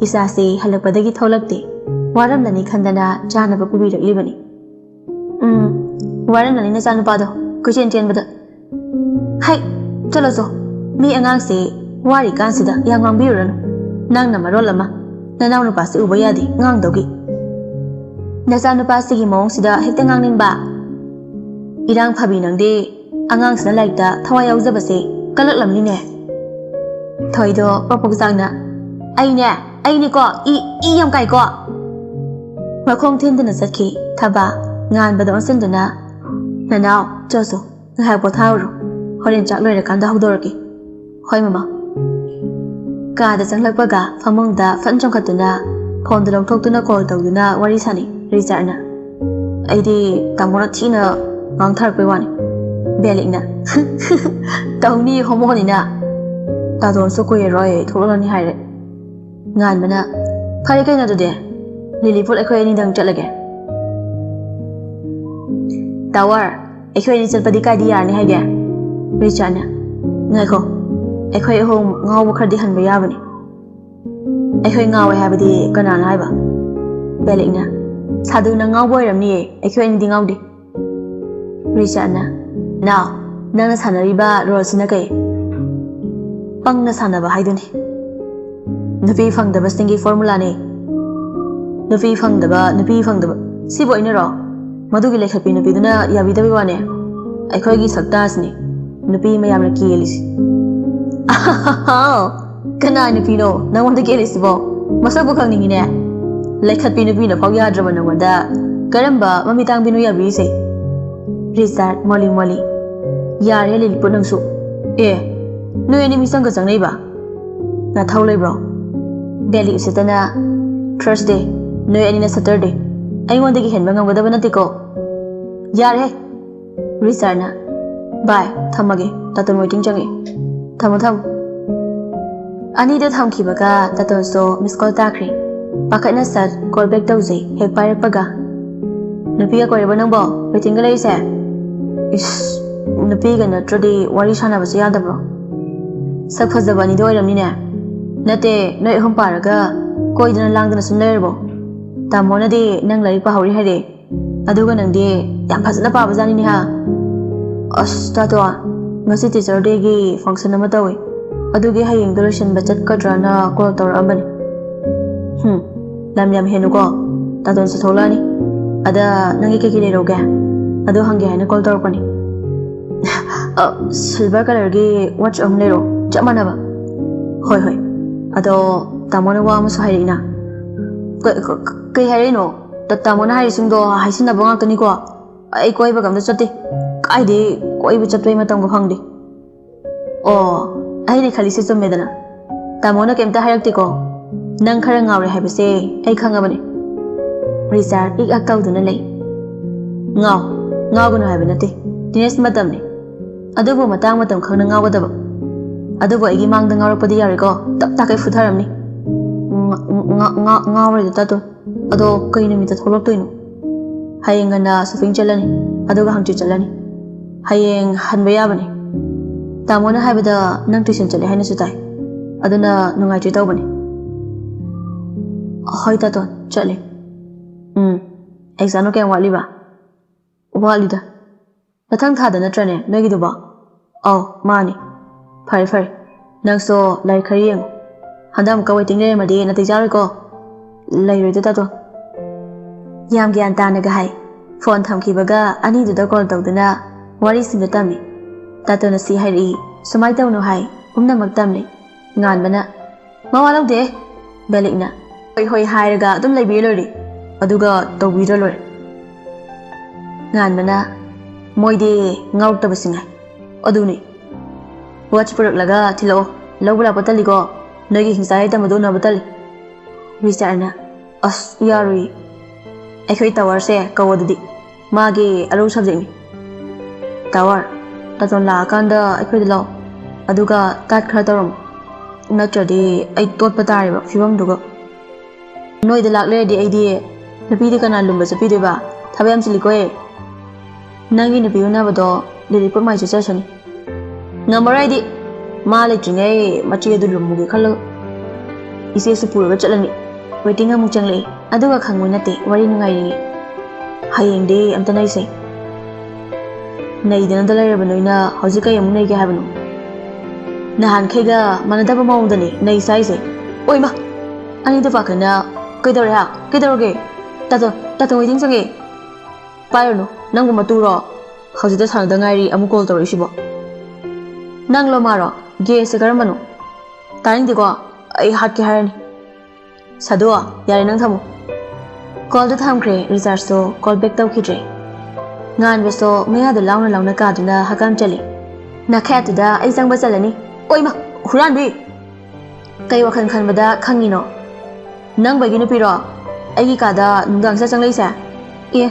ꯏꯆꯥꯁꯦ ꯍꯜꯂꯛꯄꯗꯒꯤ ꯊꯣꯛꯂꯛꯇꯦ, ꯋꯥꯔꯝꯂꯅꯤ ꯈꯟꯗꯅ ꯆꯥꯅꯕ ꯄꯨꯕꯤꯔꯛꯂꯤꯕꯅꯤ꯫" "ꯎꯝ, ꯋꯥꯔꯝꯂꯅꯤ ꯅꯆꯥꯅꯨꯄꯥꯗꯣ ꯀꯣꯏꯆꯦꯟ ꯆꯦꯟꯕꯗ꯫ ꯍꯩ, ꯆꯠꯂꯣ ꯆꯣ, ꯃꯤ ꯑꯉꯥꯡꯁꯦ ꯋꯥꯔꯤꯀꯥꯟꯁꯤꯗ ꯌꯥꯝ ꯉꯥꯡꯕꯤꯔꯨꯔꯅꯨ꯫ ꯅꯪꯅ ꯃꯔꯣꯜ ꯑꯃ, ꯅꯅꯥꯎ ꯅꯨꯄꯥꯁꯤ ꯎꯕ ꯌꯥꯗꯦ ꯉꯥꯡꯗꯧꯒꯤ꯫ ꯅꯆꯥ ꯅꯨꯄꯥꯁꯤꯒꯤ ꯃꯑꯣꯡꯁꯤꯗ ꯍꯦꯛꯇ ꯉꯥꯡꯅꯤꯡꯕ꯫ ꯏꯔꯥꯡ ꯐꯕꯤ ꯅꯪꯗꯤ, ꯑꯉꯥꯡꯁꯤꯅ ꯂꯥꯏꯔꯤꯛꯇ ꯊꯋꯥꯏ ꯌꯥꯎꯖꯕꯁꯦ ꯀꯜꯂꯛꯂꯝꯅꯤꯅꯦ꯫ ꯊꯣꯏꯗꯣ ꯄ꯭ꯔꯣꯛ ꯄ꯭ꯔꯣꯛ ꯆꯥꯛꯅ, "ꯑꯩꯅꯦ, ꯑꯩꯅꯦꯀꯣ, ꯏ, ꯏ ꯌꯥꯝ ꯀꯥꯏꯀꯣ"꯫ ꯃꯈꯣꯡ ꯊꯤꯟꯗꯨꯅ ꯆꯠꯈꯤ ꯊꯕꯥ, ꯉꯥꯟꯕꯗ ꯑꯣꯟꯁꯤꯟꯗꯨꯅ, "ꯅꯅꯥꯎ, ꯆꯣ ꯆꯣ, ꯉꯥꯏꯍꯥꯛ ꯄꯣꯊꯥꯔꯨꯔꯣ, ꯍꯣꯔꯦꯟ ꯆꯥꯛ ꯂꯣꯏꯔꯀꯥꯟꯗ ꯍꯧꯗꯣꯔꯛꯀꯦ"꯫ "ꯍꯣꯏ ꯃꯃꯥ"꯫ ꯀꯥꯗ ꯆꯪꯂꯛꯄꯒ ꯐꯃꯨꯡꯗ ꯐꯟ ꯆꯣꯡꯈꯠꯇꯨꯅ ꯐꯣꯟꯗꯨ ꯂꯧꯊꯣꯛꯇꯨꯅ ꯀꯣꯜ ꯇꯧꯗꯨꯅ ꯋꯥꯔꯤ ꯁꯥꯅꯩ ꯔꯤꯆꯥꯔꯗꯅ꯫ "ꯑꯩꯗꯤ ꯇꯥꯃꯣꯅ ꯊꯤꯅ ꯉꯥꯡꯊꯔꯛꯄꯩ ꯋꯥꯅꯤ"꯫ ꯕꯦꯂꯤꯛꯅ, "ꯇꯧꯅꯤ ꯍꯣꯃꯣꯅꯤꯅ꯫ ꯇꯥꯗꯣꯟꯁꯨ ꯀꯨꯏꯔꯔꯣꯏ ꯊꯣꯛꯂꯛꯂꯅꯤ ꯍꯥꯏꯔꯦ"꯫ ꯉꯥꯟꯕꯅ, "ꯐꯔꯦ ꯀꯩꯅꯣ ꯑꯗꯨꯗꯤ, ꯂꯤꯂꯤꯄꯨꯠ ꯑꯩꯈꯣꯏ ꯑꯅꯤꯗꯪ ꯆꯠꯂꯒꯦ"꯫ "ꯇꯥꯋꯔ, ꯑꯩꯈꯣꯏ ꯑꯅꯤ ꯆꯠꯄꯗꯤ ꯀꯥꯏꯗ ꯌꯥꯔꯅꯤ ꯍꯥꯏꯒꯦ?" ꯔꯤꯆꯥꯔꯗꯅ, "ꯉꯥꯏꯈꯣ, ꯑꯩꯈꯣꯏ ꯑꯍꯨꯝ ꯉꯥꯎꯕ ꯈꯔꯗꯤ ꯍꯟꯕ ꯌꯥꯕꯅꯤ"꯫ "ꯑꯩꯈꯣꯏ ꯉꯥꯎꯋꯦ ꯍꯥꯏꯕꯗꯤ ꯀꯅꯥꯅ ꯍꯥꯏꯕ?" ꯕꯦꯂꯤꯛꯅ, "ꯁꯥꯗꯨꯅ ꯉꯥꯎꯕ ꯑꯣꯏꯔꯝꯅꯤꯌꯦ, ꯑꯩꯈꯣꯏ ꯑꯅꯤꯗꯤ ꯉꯥꯎꯗꯦ"꯫ ꯔꯤꯆꯥꯔꯗꯅ, "ꯅꯥꯎ, ꯅꯪꯅ ꯁꯥꯟꯅꯔꯤꯕ ꯔꯣꯜꯁꯤꯅ ꯀꯩ?" "ꯄꯪꯅ ꯁꯥꯟꯅꯕ ꯍꯥꯏꯗꯨꯅꯤ꯫ ꯅꯨꯄꯤ ꯐꯪꯗꯕꯁꯤꯡꯒꯤ ꯐꯣꯔꯃꯨꯂꯥꯅꯤ"꯫ "ꯅꯨꯄꯤ ꯐꯪꯗꯕ, ꯅꯨꯄꯤ ꯐꯪꯗꯕ, ꯁꯤꯕꯨ ꯑꯩꯅꯔꯣ? ꯃꯗꯨꯒꯤ ꯂꯩꯈꯠꯄꯤ ꯅꯨꯄꯤꯗꯨꯅ ꯌꯥꯕꯤꯗꯕꯩ ꯋꯥꯅꯦ꯫ ꯑꯩꯈꯣꯏꯒꯤ ꯁꯛꯇꯥꯁꯤꯅꯤ ꯅꯨꯄꯤ ꯃꯌꯥꯝꯅ ꯀꯦꯜꯂꯤꯁꯤ"꯫ "ꯑꯍꯥꯍꯥ! ꯀꯅꯥ ꯅꯨꯄꯤꯅꯣ ꯅꯉꯣꯟꯗ ꯀꯦꯜꯂꯤꯁꯤꯕꯣ? ꯃꯁꯛꯄꯨ ꯈꯪꯅꯤꯡꯉꯤꯅꯦ꯫ ꯂꯩꯈꯠꯄꯤ ꯅꯨꯄꯤꯅ ꯐꯥꯎ ꯌꯥꯗ꯭ꯔꯕ ꯅꯉꯣꯟꯗ ꯀꯔꯝꯕ ꯃꯃꯤꯠ ꯇꯥꯡꯕꯤꯅꯣ ꯌꯥꯕꯤꯔꯤꯁꯦ?" ꯔꯤꯆꯥꯔꯗ ꯃꯣꯂꯤ ꯃꯣꯂꯤ, "ꯌꯥꯔꯦ ꯂꯤꯂꯤꯄꯨꯠ ꯅꯪꯁꯨ꯫ ꯑꯦ, ꯅꯣꯏ ꯑꯅꯤ ꯃꯤꯆꯪꯒ ꯆꯪꯅꯩꯕ? ꯅꯊꯧ ꯂꯩꯕ꯭ꯔꯣ?" ꯕꯦꯂꯤ ꯎꯁꯤꯠꯇꯅ, "ꯊꯔꯁꯗꯦ, ꯅꯣꯏ ꯑꯅꯤꯅ ꯁꯇꯔꯗꯦ꯫ ꯑꯩꯉꯣꯟꯗꯒꯤ ꯍꯦꯟꯕ ꯉꯝꯒꯗꯕ ꯅꯠꯇꯦꯀꯣ"꯫ "ꯌꯥꯔꯦꯍꯦ"꯫ ꯔꯤꯆꯥꯔꯗꯅ, "ꯕꯥꯏ, ꯊꯝꯃꯒꯦ, ꯗꯥꯇꯣꯟ ꯋꯦꯇꯤꯡ ꯆꯪꯉꯦ꯫ ꯊꯝꯃꯣ, ꯊꯝꯃꯣ"꯫ ꯑꯅꯤꯗꯣ ꯊꯝꯈꯤꯕꯒ ꯗꯥꯇꯣꯟꯁꯨ ꯃꯤꯁ ꯀꯣꯜ ꯇꯥꯈ꯭ꯔꯦ꯫ ꯄꯥꯈꯠꯅ ꯁꯠ ꯀꯣꯜ ꯕꯦꯛ ꯇꯧꯖꯩ, ꯍꯦꯛ ꯄꯥꯏꯔꯛꯄꯒ, "ꯅꯨꯄꯤꯒ ꯀꯣꯏꯔꯕ ꯅꯪꯕꯣ, ꯋꯦꯇꯤꯡꯒ ꯂꯩꯔꯤꯁꯦ?" "ꯏꯁ, ꯅꯨꯄꯤꯒ ꯅꯠꯇ꯭ꯔꯗꯤ ꯋꯥꯔꯤ ꯁꯥꯟꯅꯕꯁꯦ ꯌꯥꯗꯕ꯭ꯔꯣ? ꯁꯛ ꯐꯖꯕ ꯑꯅꯤꯗꯣ ꯑꯣꯏꯔꯝꯅꯤꯅꯦ꯫ ꯅꯠꯇꯦ, ꯅꯣꯏ ꯑꯍꯨꯝ ꯄꯥꯔꯒ ꯀꯣꯏꯗꯅ ꯂꯥꯡꯗꯅ ꯁꯨꯝ ꯂꯩꯔꯕꯣ? ꯇꯥꯃꯣꯅꯗꯤ ꯅꯪ ꯂꯥꯏꯔꯤꯛ ꯄꯥꯍꯧꯔꯤ ꯍꯥꯏꯔꯦ꯫ ꯑꯗꯨꯒ ꯅꯪꯗꯤ ꯌꯥꯝ ꯐꯖꯅ ꯄꯥꯕꯖꯥꯠꯅꯤꯅꯦ ꯍꯥ?" "ꯑꯁ ꯇꯥꯇꯣ, ꯉꯁꯤ ꯇꯤꯆꯔ ꯗꯦꯒꯤ ꯐꯪꯁꯟ ꯑꯃ ꯇꯧꯋꯤ꯫ ꯑꯗꯨꯒꯤ ꯍꯌꯦꯡꯗꯣ ꯂꯣꯏꯁꯤꯟꯕ ꯆꯠꯀꯗ꯭ꯔꯥꯅ ꯀꯣꯜ ꯇꯧꯔꯛꯑꯝꯕꯅꯤ꯫ ꯍꯨꯝ, ꯂꯝ ꯌꯥꯝ ꯍꯦꯟꯅꯨꯀꯣ꯫ ꯇꯥꯇꯣꯟꯁꯨ ꯊꯣꯛꯂꯛꯑꯅꯤ꯫ ꯑꯗ ꯅꯪꯒꯤ ꯀꯩꯀꯩ ꯂꯩꯔꯧꯒꯦ? ꯑꯗꯨ ꯍꯪꯒꯦ ꯍꯥꯏꯅ ꯀꯣꯜ ꯇꯧꯔꯛꯄꯅꯤ꯫ ꯑ, ꯁꯤꯜꯚꯔ ꯀꯂꯔꯒꯤ ꯋꯥꯠꯆ ꯑꯃ ꯂꯩꯔꯣ, ꯆꯞ ꯃꯥꯟꯅꯕ꯫ ꯍꯣꯏ, ꯍꯣꯏ꯫ ꯑꯗꯣ ꯇꯥꯃꯣꯅ ꯋꯥ ꯑꯃꯁꯨ ꯍꯥꯏꯔꯛꯏꯅ꯫ ꯀ-, ꯀ-, ꯀ-, ꯀꯩ ꯍꯥꯏꯔꯛꯏꯅꯣ? ꯇ-, ꯇꯥꯃꯣꯅ ꯍꯥꯏꯔꯤꯁꯤꯡꯗꯣ ꯍꯥꯏꯁꯤꯟꯅꯕ ꯉꯥꯛꯇꯅꯤꯀꯣ꯫ ꯑꯩ ꯀꯣꯏꯕꯒ ꯑꯝꯇ ꯆꯠꯇꯦ꯫ ꯀꯥꯏꯗꯩ ꯀꯣꯏꯕ ꯆꯠꯄꯩ ꯃꯇꯝꯒ ꯐꯪꯗꯦ꯫ ꯑꯣ, ꯑꯩꯅ ꯈꯜꯂꯤꯁꯦ ꯆꯨꯝꯃꯦꯗꯅ꯫ ꯇꯥꯃꯣꯅ ꯀꯩꯝꯇ ꯍꯥꯏꯔꯛꯇꯦꯀꯣ꯫ ꯅꯪ ꯈꯔ ꯉꯥꯎꯔꯦ ꯍꯥꯏꯕꯁꯦ ꯑꯩ ꯈꯪꯉꯕꯅꯦ꯫ ꯔꯤꯆꯥꯔꯗ ꯏꯛ ꯑꯛ ꯇꯧꯗꯨꯅ ꯂꯩ꯫ ꯉꯥꯎ, ꯉꯥꯎꯒꯅꯨ ꯍꯥꯏꯕ ꯅꯠꯇꯦ꯫ ꯇꯤꯅꯦꯖ ꯃꯇꯝꯅꯤ꯫ ꯑꯗꯨꯕꯨ ꯃꯇꯥꯡ ꯃꯇꯝ ꯈꯪꯅ ꯉꯥꯎꯒꯗꯕ꯫ ꯑꯗꯨꯕꯨ ꯑꯩꯒꯤ ꯃꯥꯡꯗ ꯉꯥꯎꯔꯛꯄꯗꯤ ꯌꯥꯔꯣꯏꯀꯣ꯫ ꯇꯞ ꯇꯥꯈꯩ ꯐꯨꯊꯔꯝꯅꯤ꯫ ꯉ-, ꯉ-, ꯉ-, ꯉꯥꯎꯔꯣꯏꯗ ꯇꯥꯇꯣꯟ꯫ ꯑꯗꯣ ꯀꯩ ꯅꯨꯃꯤꯠꯇ ꯊꯣꯛꯂꯛꯇꯣꯏꯅꯣ? ꯍꯌꯦꯡ ꯉꯟꯅ ꯁꯣꯄꯤꯡ ꯆꯠꯂꯅꯤ, ꯑꯗꯨꯒ ꯍꯪꯆꯤꯠ ꯆꯠꯂꯅꯤ꯫ ꯍꯌꯦꯡ ꯍꯟꯕ ꯌꯥꯕꯅꯦ꯫ ꯇꯥꯃꯣꯅ ꯍꯥꯏꯕꯗ ꯅꯪ ꯇꯨꯏꯁꯟ ꯆꯠꯂꯦ ꯍꯥꯏꯅꯁꯨ ꯇꯥꯏ꯫ ꯑꯗꯨꯅ ꯅꯨꯡꯉꯥꯏꯇ꯭ꯔꯦ ꯇꯧꯕꯅꯦ꯫ ꯍꯣꯏ ꯇꯥꯇꯣꯟ, ꯆꯠꯂꯦ꯫ ꯎꯝ, ꯑꯦꯛꯖꯥꯝꯅ ꯀꯌꯥꯝ ꯋꯥꯠꯂꯤꯕ? ꯋꯥꯠꯂꯤꯗ꯫ ꯃꯊꯪ ꯊꯥꯗ ꯅꯠꯇ꯭ꯔꯅꯦ ꯅꯣꯏꯒꯤꯗꯨꯕꯣ? ꯑꯧ, ꯃꯥꯅꯤ꯫ ꯐꯔꯦ, ꯐꯔꯦ꯫ ꯅꯪꯁꯨ ꯂꯥꯏꯔꯤꯛ ꯈꯔ ꯌꯦꯡꯉꯨ꯫ ꯍꯟꯗꯛ ꯑꯃꯨꯛꯀ ꯋꯦꯇꯤꯡ ꯂꯩꯔꯝꯃꯗꯤ ꯅꯥꯇꯩ ꯆꯥꯔꯣꯏꯀꯣ꯫ ꯂꯩꯔꯣꯏꯗ ꯇꯥꯇꯣꯟ꯫ ꯌꯥꯝ ꯒ꯭ꯌꯥꯟ ꯇꯥꯅꯒ ꯍꯥꯏ꯫ ꯐꯣꯟ ꯊꯝꯈꯤꯕꯒ ꯑꯅꯤꯗꯨꯗ ꯀꯣꯜ ꯇꯧꯗꯨꯅ ꯋꯥꯔꯤꯁꯤꯡꯗꯣ ꯇꯝꯃꯤ꯫ ꯇꯥꯇꯣꯟꯅ ꯁꯤ ꯍꯥꯏꯔꯛꯏ, ꯁꯨꯃꯥꯏ ꯇꯧꯅꯨ ꯍꯥꯏ, ꯄꯨꯝꯅꯃꯛ ꯇꯝꯂꯤ꯫ ꯉꯥꯟꯕꯅ, "ꯃꯋꯥ ꯂꯧꯗꯦ"꯫ ꯕꯦꯂꯤꯛꯅ, "ꯍꯣꯏ ꯍꯣꯏ ꯍꯥꯏꯔꯒ ꯑꯗꯨꯝ ꯂꯩꯕꯤꯔ ꯂꯣꯏꯔꯦ꯫ ꯑꯗꯨꯒ ꯇꯧꯕꯤꯗ꯭ꯔ ꯂꯣꯏꯔꯦ"꯫ ꯉꯥꯟꯕꯅ, "ꯃꯣꯏꯗꯤ ꯉꯥꯎꯔꯛꯇꯕꯁꯤ ꯉꯥꯏ"꯫ ꯑꯗꯨꯅꯤ꯫ ꯋꯥꯠꯆ ꯄꯨꯔꯛꯂꯒ ꯊꯤꯜꯂꯛꯑꯣ꯫ ꯂꯧꯕ ꯂꯥꯛꯄ ꯇꯜꯂꯤꯀꯣ꯫ ꯅꯣꯏꯒꯤ ꯍꯤꯡꯆꯥꯏ ꯇꯝꯕꯗꯣ ꯎꯅꯕ ꯇꯜꯂꯤ꯫ ꯔꯤꯆꯥꯔꯗꯅ, "ꯑꯁ, ꯌꯥꯔꯣꯏ꯫ ꯑꯩꯈꯣꯏ ꯇꯥꯋꯔꯁꯦ ꯀꯧ ꯑꯗꯨꯗꯤ꯫ ꯃꯥꯒꯤ ꯑꯔꯨ ꯁꯕꯖꯦꯛꯅꯤ"꯫ "ꯇꯥꯋꯔ, ꯇꯥꯇꯣꯟ ꯂꯥꯛꯑꯀꯥꯟꯗ ꯑꯩꯈꯣꯏꯗ ꯂꯥꯛꯑꯣ꯫ ꯑꯗꯨꯒ ꯇꯥꯠ ꯈꯔ ꯇꯧꯔꯝꯃꯣ꯫ ꯅꯠꯇ꯭ꯔꯗꯤ ꯑꯩ ꯇꯣꯠꯄ ꯇꯥꯔꯦꯕ ꯐꯤꯕꯝꯗꯨꯒ꯫ ꯅꯣꯏꯗ ꯂꯥꯛ ꯂꯩꯔꯗꯤ ꯑꯩꯗꯤ ꯅꯨꯄꯤꯗꯤ ꯀꯅꯥ ꯂꯨꯝꯕ ꯆꯠꯄꯤꯗꯣꯏꯕ? ꯊꯕꯛ ꯌꯥꯝ ꯆꯤꯜꯂꯤꯀꯣ ꯑꯦ꯫ ꯅꯪꯒꯤ ꯅꯨꯄꯤ ꯎꯅꯕꯗꯣ ꯂꯤꯂꯤꯄꯨꯠ ꯃꯥꯏ ꯆꯠꯆꯁꯅꯤ"꯫ "ꯉꯝꯃꯔꯣꯏ ꯑꯩꯗꯤ꯫ ꯃꯥ ꯂꯩꯇ꯭ꯔꯤꯉꯩ ꯃꯆꯦ ꯑꯗꯨ ꯂꯨꯝꯃꯨꯒꯦ ꯈꯜꯂꯒ꯫ ꯏꯆꯦꯁꯨ ꯄꯨꯔꯒ ꯆꯠꯂꯅꯤ꯫ ꯋꯦꯇꯤꯡ ꯑꯃꯨꯛ ꯆꯪꯂꯛꯏ꯫ ꯑꯗꯨꯒ ꯈꯪꯕ ꯅꯠꯇꯦ ꯋꯥꯔꯤ ꯅꯨꯡꯉꯥꯏꯔꯤꯉꯩ꯫ ꯍꯌꯦꯡꯗꯤ ꯑꯝꯇ ꯅꯩꯁꯦ"꯫ "ꯅꯩꯗꯅꯗ ꯂꯩꯔꯕ ꯅꯣꯏꯅ ꯍꯧꯖꯤꯛ ꯀꯩ ꯑꯃꯨꯛ ꯅꯩꯒꯦ ꯍꯥꯏꯕꯅꯣ?" ꯅꯍꯥꯟꯈꯩꯒ ꯃꯥꯟꯅꯗꯕ ꯃꯑꯣꯡꯗꯅꯤ ꯅꯩꯁꯦ ꯍꯥꯏꯁꯦ꯫ ꯑꯣꯏꯃ, ꯑꯅꯤꯗꯨ ꯄꯥꯈꯠꯅ, "ꯀꯩꯗꯧꯔꯦ ꯍꯥ? ꯀꯩꯗꯧꯔꯒꯦ? ꯇꯥꯇꯣ, ꯇꯥꯇꯣ waiting ꯆꯪꯉꯦ꯫ ꯄꯥꯏꯔꯨꯅꯨ, ꯅꯪꯕꯨ ꯃꯇꯨꯔꯣ? ꯍꯧꯖꯤꯛꯇ ꯁꯥꯟꯅꯗ ꯉꯥꯏꯔꯤ ꯑꯃꯨꯛ call ꯇꯧꯔꯛꯏꯁꯤꯕꯣ?" "ꯅꯪꯂꯣ ꯃꯥꯔꯣ? Gay ꯁꯦ ꯀꯔꯝꯕꯅꯣ? ꯇꯥꯅꯤꯡꯗꯦꯀꯣ, ꯑꯩ ꯍꯥꯠꯀꯦ ꯍꯥꯏꯔꯅꯤ꯫" "ꯁꯥꯗꯨ, ꯌꯥꯔꯦ, ꯅꯪ ꯊꯝꯃꯨ꯫" Call ꯗꯨ ꯊꯝꯈ꯭ꯔꯦ꯫ ꯔꯤꯆꯥꯔꯖꯇꯣ call back ꯇꯧꯈꯤꯗ꯭ꯔꯦ꯫ ꯉꯥꯟꯕꯁꯨ ꯃꯌꯥꯗꯨ ꯂꯥꯎꯅ ꯂꯥꯎꯅ ꯀꯥꯗꯨꯅ ꯍꯀꯥꯝ ꯆꯜꯂꯤ꯫ "ꯅꯈꯌꯥꯠꯇꯨꯗ ꯑꯩ ꯆꯪꯕ ꯆꯜꯂꯅꯤ꯫" "ꯑꯣꯏꯃ, ꯍꯨꯔꯥꯟꯕꯤ! ꯀꯩ ꯋꯥꯈꯜ ꯈꯟꯕꯗ ꯈꯪꯉꯤꯅꯣ? ꯅꯪ ꯕꯩꯒꯤ ꯅꯨꯄꯤꯔꯣ ꯑꯩꯒꯤ ꯀꯥꯗ ꯅꯨꯡꯗꯥꯡꯁꯤꯗ ꯆꯪꯂꯛꯏꯁꯦ?" "ꯑꯦ,